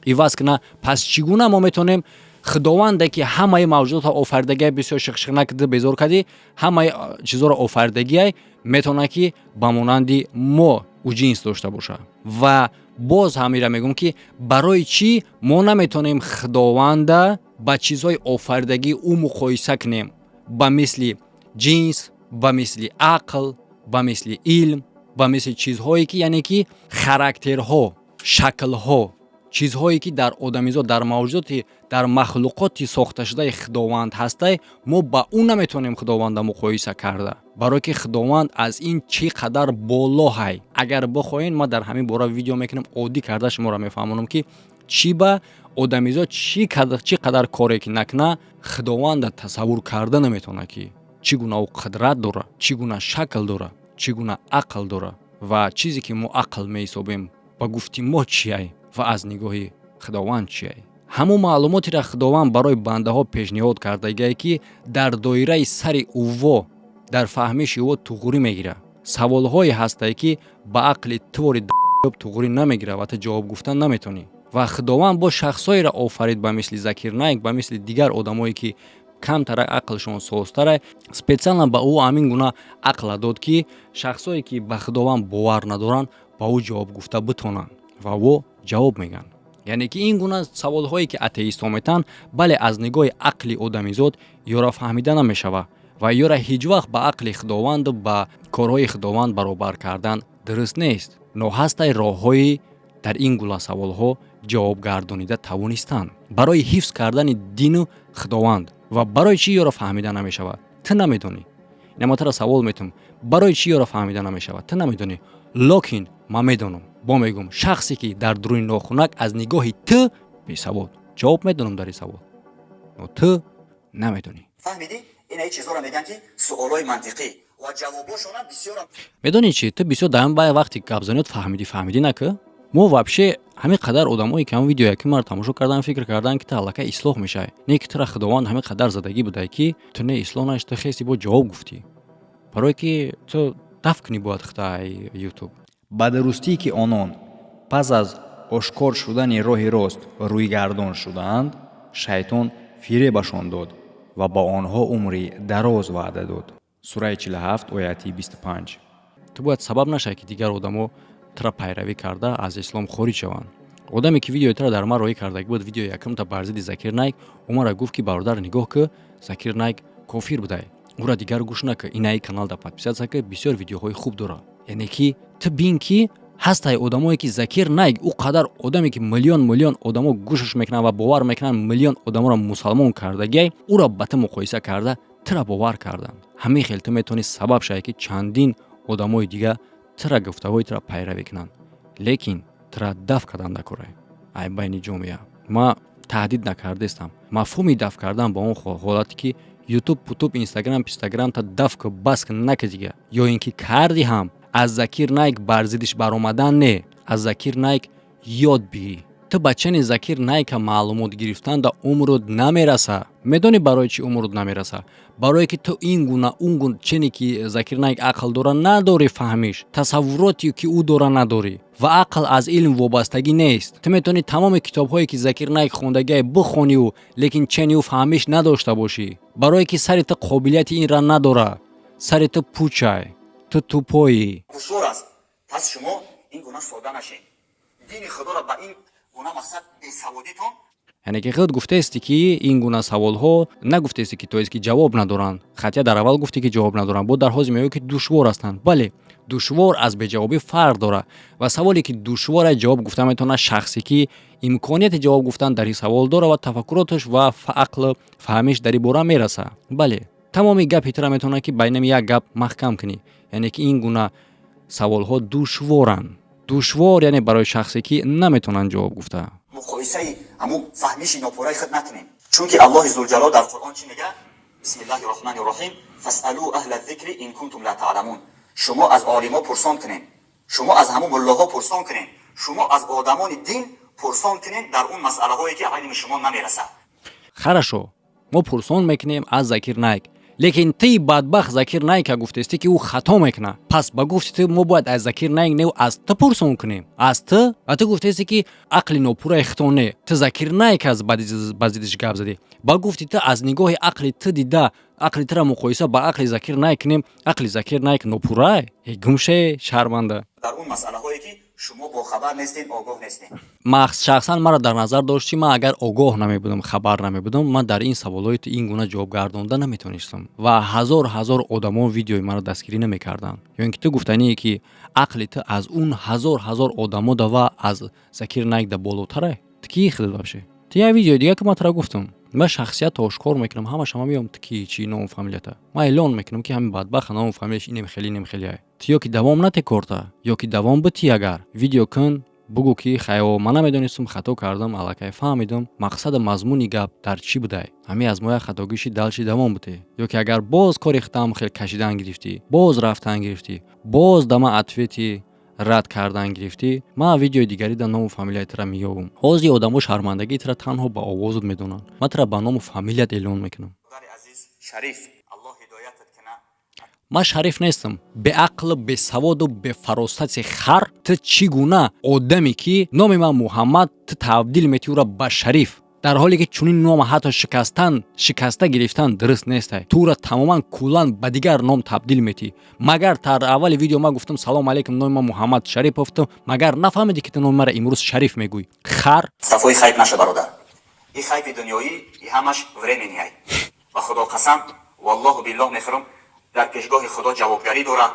иваз кунад. Пас чӣ гуна мо метавонем Худованде, ки ҳамаи мавҷудотро офаридагия, бисёр шиқшиқ накарда, безор кардӣ, ҳамаи чизҳоро офаридагиай, метавонад, ки ба монанди мо ӯ ҷинс дошта бошад? Ва боз ҳамира мегӯм, ки барои чӣ мо наметавонем Худованда ба чизҳои офаридагии ӯ муқоиса кунем, ба мисли ҷинс, ба мисли ақл, ба мисли илм, ба мисли чизҳое ки, яъне ки характерҳо, шаклҳо, чизҳое ки дар одамизод, дар мавҷудоти, дар махлуқоти сохташудаи Худованд ҳастай, мо ба ӯ наметавонем Худованда муқоиса карда, барое ки Худованд аз ин чӣ қадар боло ҳай. Агар бихоҳед, ман дар ҳамин бора видео мекунам, оддӣ карда шуморо мефаҳмонам, ки чӣ ба Одамизод чӣ қадар коре ки накуна, Худованда тасаввур карда наметавонад, ки чӣ гуна ӯ қудрат дора, чӣ гуна шакл дора, чӣ гуна ақл дора. Ва чизе ки мо ақл меҳисобем, ба гуфти мо чиай ва аз нигоҳи Худованд чиай? Ҳамон маълумотеро Худованд барои бандаҳо пешниҳод кардагие, ки дар доираи сари ӯво, дар фаҳмиши ӯво туғурӣ мегирад. Саволҳое ҳастае, ки ба ақли твори туғурӣ намегирад ва ту ҷавоб гуфтан наметавонӣ. Ва Худованд бо шахсҳоеро офарид, ба мисли Закир Найк, ба мисли дигар одамое, ки камтара ақлшон созтара. Специально ба ӯ ҳамин гуна ақла дод, ки шахсҳое, ки ба Худованд бовар надоранд, ба ӯ ҷавоб гуфта битонанд ва ӯ ҷавоб мегӯянд. Яъне ки ин гуна саволҳое, ки атеистҳо метаҳанд, бале, аз нигоҳи ақли одамизод ёра фаҳмида намешавад ва ёра ҳеҷ вақт ба ақли Худованду ба корҳои Худованд баробар кардан дуруст нест. Но ҳастай роҳҳои дар ин гуна саволҳо ҷавоб гардонида тавонистан барои ҳифз кардани дину Худованд. Ва барои чӣ ёро фаҳмида намешавад, ту намедонӣ. Ина тура савол метум: барои чӣ ёро фаҳмида намешавад, ту намедонӣ. Лекин ман медонам. Бо мегӯм, шахсе ки дар дуруни нохунак аз нигоҳи ту бесавод, ҷавоб медонам дар ин савол, но ту намедонӣ. Фаҳмидӣ? Ина чизҳоро мегӯянд, ки суолҳои мантиқӣ ва ҷавобошона бисёр. Медонӣ чи? Ту бисёр дар бай вақти гапзаниёт фаҳмидӣ, фаҳмидӣ нака. Мо вообще ҳамин қадар одамое, ки ҳамн видеое ки маро тамошо кардан, фикр кардан, ки ту аллакай ислоҳ мешавӣ. Не, ки тура Худованд ҳамин қадар задагӣ будай, ки ту не ислоҳ наши, ту хести бо ҷавоб гуфтӣ. Барое ки ту даф кунӣ бояд худта Ютуб. Ба дурустӣ, ки онон пас аз ошкор шудани роҳи рост рӯйгардон шудаанд, шайтон фиребашон дод ва ба онҳо умри дароз ваъда дод. Сураи 47, ояти 25. Ту бояд сабаб нашавӣ, ки дигар одамо тура пайравӣ карда, аз ислом хориҷ шаванд. Одаме, ки видеои тура дар ман роҳӣ кардагӣ буд, видеои якумта бар зидди Закир Найк, ӯмара гуфт, ки бародар, нигоҳ ки, Закир Найк кофир будай, ӯра дигар гӯш нака, инаи каналда подписаться ка, бисёр видеоҳои хуб дорад. Яъне ки ту бин, ки ҳастай одамое, ки Закир Найк ӯ қадар одаме, ки миллион миллион одамо гӯшаш мекунанд ва бовар мекунанд, миллион одаморо мусалмон кардагиай, ӯро ба ту муқоиса карда, тура бовар карданд. Ҳамин хел ту метавонӣ сабаб шавӣ, ки чандин одамои дига тура, гуфтаҳои тура пайравӣ кунанд. Лекин тура даф кардан дакорай ай байни ҷомеа. Ма таҳдид накардестам. Мафҳуми даф кардан ба он ҳолате, ки Ютуб, путуб, Инстаграм, пистаграм та даф ку, бас ку, нака дига. Ё ин ки карди ҳам, аз Закир Найк бар зиддиш баромадан не, аз Закир Найк ёд бигӣ. Ту бачани Закир Найка маълумот гирифтан да умрут намераса. Медонӣ, барои чӣ умрут намераса? Барое ки ту ин гуна, он гуна чене ки Закир Найк ақл дора, надорӣ. Фаҳмиш, тасаввуроте ки ӯ дора, надорӣ. Ва ақл аз илм вобастагӣ нест. Ту метавонӣ тамоми китобҳое, ки Закир Найк хондагиай, бихониву лекин чени ӯ фаҳмиш надошта бошӣ, барое ки сари ту қобилияти инра надора. Сари ту пучай, ту тупой ӣ. Душвор аст. Пас шумо ин гуна сода нашед, дини Худоро ба ин гуна мақсад бесаводитон. Яъне ки худ гуфтаесте, ки ин гуна саволҳо, нагуфтаесте ки, то есть, ки ҷавоб надоранд. Хотя дар аввал гуфте, ки ҷавоб надоранд, бо дар ҳозир мегӯяд, ки душвор ҳастанд. Бале, душвор аз беҷавобӣ фарқ дорад. Ва саволе, ки душвора, ҷавоб гуфта метавонад шахсе, ки имконияти ҷавоб гуфтан дар ин савол дорад ва тафаккуроташ ва ақлу фаҳмиш дар ин бора мерасад. Бале, тамоми гапи тура метавонад, ки байнами як гап маҳкам кунӣ. Яъне ки ин гуна саволҳо душворанд. Душвор, яъне барои шахсе, ки наметавонанд ҷавоб гуфта. Муқоисаи ҳамун фаҳмиши нопураи худ накунем, чунки Аллоҳи зулҷалол дар Қуръон чӣ мегӯяд? Бисмиллаҳи роҳмани роҳим: فاسألوا أهل الذكر إن كنتم لا تعلمون. Шумо аз олимо пурсон кунед, шумо аз ҳамун муллоҳо пурсон кунед, шумо аз одамони дин пурсон кунед дар он масъалаҳое, ки илми шумо намерасад. Хорошо, мо пурсон мекунем аз Закир Найк, лекин ти бадбахт Закир Найка гуфтестӣ, ки ӯ хато мекунад. Пас ба гуфти ту мо бояд аз Закир Найк не, аз ту пурсон кунем, аз ту. Ва ту гуфтестӣ, ки ақли нопурраи хито не, ту Закир Найк аз ба зиддиш гап задӣ. Ба гуфти ту, аз нигоҳи ақли ту дида, ақли тура муқоиса ба ақли Закир Найк кунем, ақли Закир Найк нопуррай? Гумше, шарманда. Дар он масъалаҳое, ки шумо бохабар нестед, огоҳ нестед. Шахсан маро дар назар дошт, чи ман агар огоҳ намебудам, хабар намебудам, ман дар ин саволҳои ту ин гуна ҷавоб гардонда наметавонистам ва ҳазор ҳазор одамо видеои маро дастгирӣ намекарданд. Ё ин ки ту гуфтание, ки ақли ту аз он ҳазор ҳазор одамо да ва аз Закир Найк да болотарай? Ту кии худат вообще? Ту як видеои дига, ки ман тура гуфтам, ман шахсиятро ошкор мекунам, ҳамаша ман меём. Ту ки, чи ному фамилията ман эълон мекунам, ки ҳамин бадбахт ному фамилияш инем, хеле инем, хеле. Ту ё ки давом нате корта, ё ки давом битӣ. Агар видео кун. Бугӯ, ки хайо, ман намедонистум, хато кардам, аллакай фаҳмидам. Мақсаду мазмуни гап дар чӣ будай? Ҳамин аз моя хатогиши дальше давом будӣ, ё ки агар боз кори хитам хел кашидан гирифтӣ, боз рафтан гирифтӣ, боз дама ответи рад кардан гирифтӣ, ман видеои дигари да ному фамилияи тра меёбам. Ҳозир одамо шармандагии тра танҳо ба овозат медонанд. Ман тра ба ному фамилият эълон мекунам. Бародари азиз Шариф, Аллоҳ ҳидоятат кина. Ман Шариф нестам. Беақлу, бесаводу, бефаросати хар, ту чӣ гуна одаме, ки номи ман Муҳаммад, ту табдил метиҳӣ ӯра ба Шариф, дар ҳоле ки чунин нома ҳатто шикастан, шикаста гирифтан дуруст нестай? Ту ӯра тамоман, куллан ба дигар ном табдил метиҳӣ. Магар дар аввали видео ман гуфтам: «Салому алейкум, номи ман Муҳаммад Шарипов», ту магар нафаҳмидӣ, ки ту номи маро имрӯз Шариф мегӯӣ, хар? Сафои хайб наша, бародар. И хайби дунёӣ и ҳамаш временный ай. Ба Худо қасам, валлоҳу биллоҳ мехӯрам, дар пешгоҳи Худо ҷавобгарӣ дорад.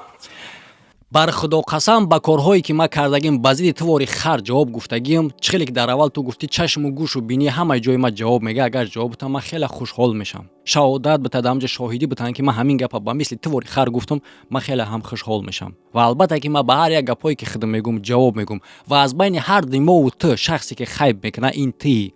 Бар Худо қасам, ба корҳое ки ман кардагим, ба зидди тувори хар ҷавоб гуфтагиам. Чӣ хеле ки дар аввал ту гуфтӣ, чашму гӯшу бинӣ ҳамаи ҷои ман ҷавоб мега. Агар ҷавоб бутам, ман хеле хушҳол мешавам. Шаҳодат битад, ҳамҷа шоҳидӣ битанд, ки ман ҳамин гапа ба мисли тувори хар гуфтам, ман хеле ҳам хушҳол мешавам. Ва албатта ки ман ба ҳар як гапҳое ки худам мегӯм, ҷавоб мегӯм. Ва аз байни ҳар димову ту шахсе ки хайб мекунад, ин тии.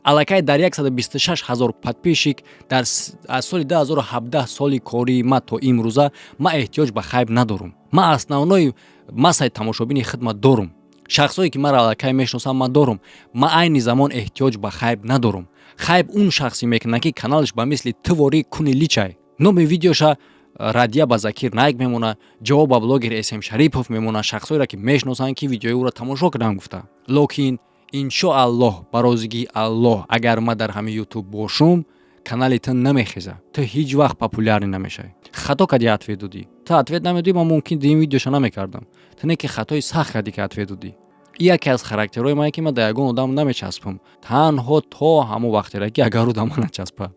Аллакай дар 126 ҳазор подписчик дар аз соли 2017, соли кории ма, то имрӯза ман эҳтиёҷ ба хайб надорам. Ман основной массаи тамошобини хидмат дорум, шахсое ки маро аллакай мешиносанд, ман дорум. Ман айни замон эҳтиёҷ ба хайб надорум. Хайб он шахсе мекунад, ки каналаш ба мисли тувори куни личай, номи видеоша радия ба Закир Найк мемонад, ҷавоб ба блогер См Шарипов мемонад, шахсоеро ки мешиносанд, ки видеои ӯро тамошо кардам гуфта. Локин иншоаллоҳ, ба розигии Аллоҳ, агар ман дар ҳамин Ютуб бошум, канали ту намехеза, ту ҳеҷ вақт популярный намешавӣ. Хато кардӣ, ответ додӣ. Ту ответ намедодӣ, ман мумкин дигин видеоша намекардам. Ту не ки хатои сахт кардӣ, ки ответ додӣ. И яке аз характерҳои мане, ки ман дар ягон одам намечаспам, танҳо то ҳамон вақтера ки агар ӯ дар ман начаспа.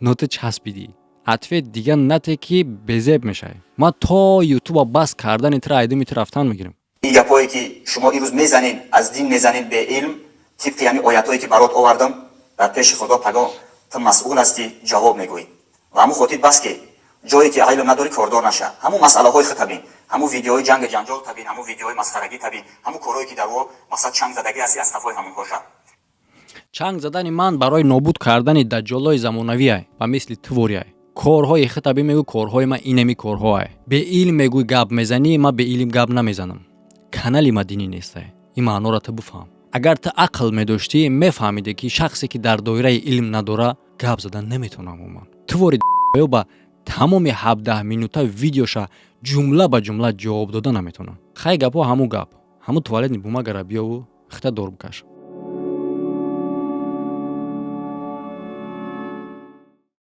Но ту часпидӣ. Ответ дига нате, ки безеб мешавӣ. Ман то Ютуба бас кардани тра айдими ту рафтан мегирам. Ин гапҳое ки шумо имрӯз мезанед, аз дин мезанед беилм, тибқи ҳамин оятҳое ки барот овардам, дар пеши Худо пагоҳ ту масъул ҳастӣ, ҷавоб мегӯӣ. Ва ҳамун хотир бас ки ҷое ки илм надорӣ, кордор наша. Ҳамун масъалаҳои худ табин, ҳамун видеои ҷанги ҷанҷол табин, ҳамун видеои масхарагӣ табин, ҳамун корҳое ки дар о мақсад чанг задагӣ ҳастӣ, аз қафои ҳамонҳо ша. Чанг задани ман барои нобуд кардани даҷҷолои замонавиай, ба мисли тувориай. Корҳои хитаби мегӯ, корҳои ман инами корҳоай. Беилм мегӯй, гап мезанӣ. Ман беилм гап намезанам. Канали ма динӣ нестай, ин маъноро ту бифаҳм. Агар ту ақл медоштӣ, мефаҳмидӣ, ки шахсе ки дар доираи илм надора, гап задан наметавонам. Умуман, тувори ё ба тамоми 17 минута видеоша ҷумла ба ҷумла ҷавоб дода наметавонам. Хай, гапҳо ҳамун гап, ҳамун туалетный бумагара биёву хита дор бикаш.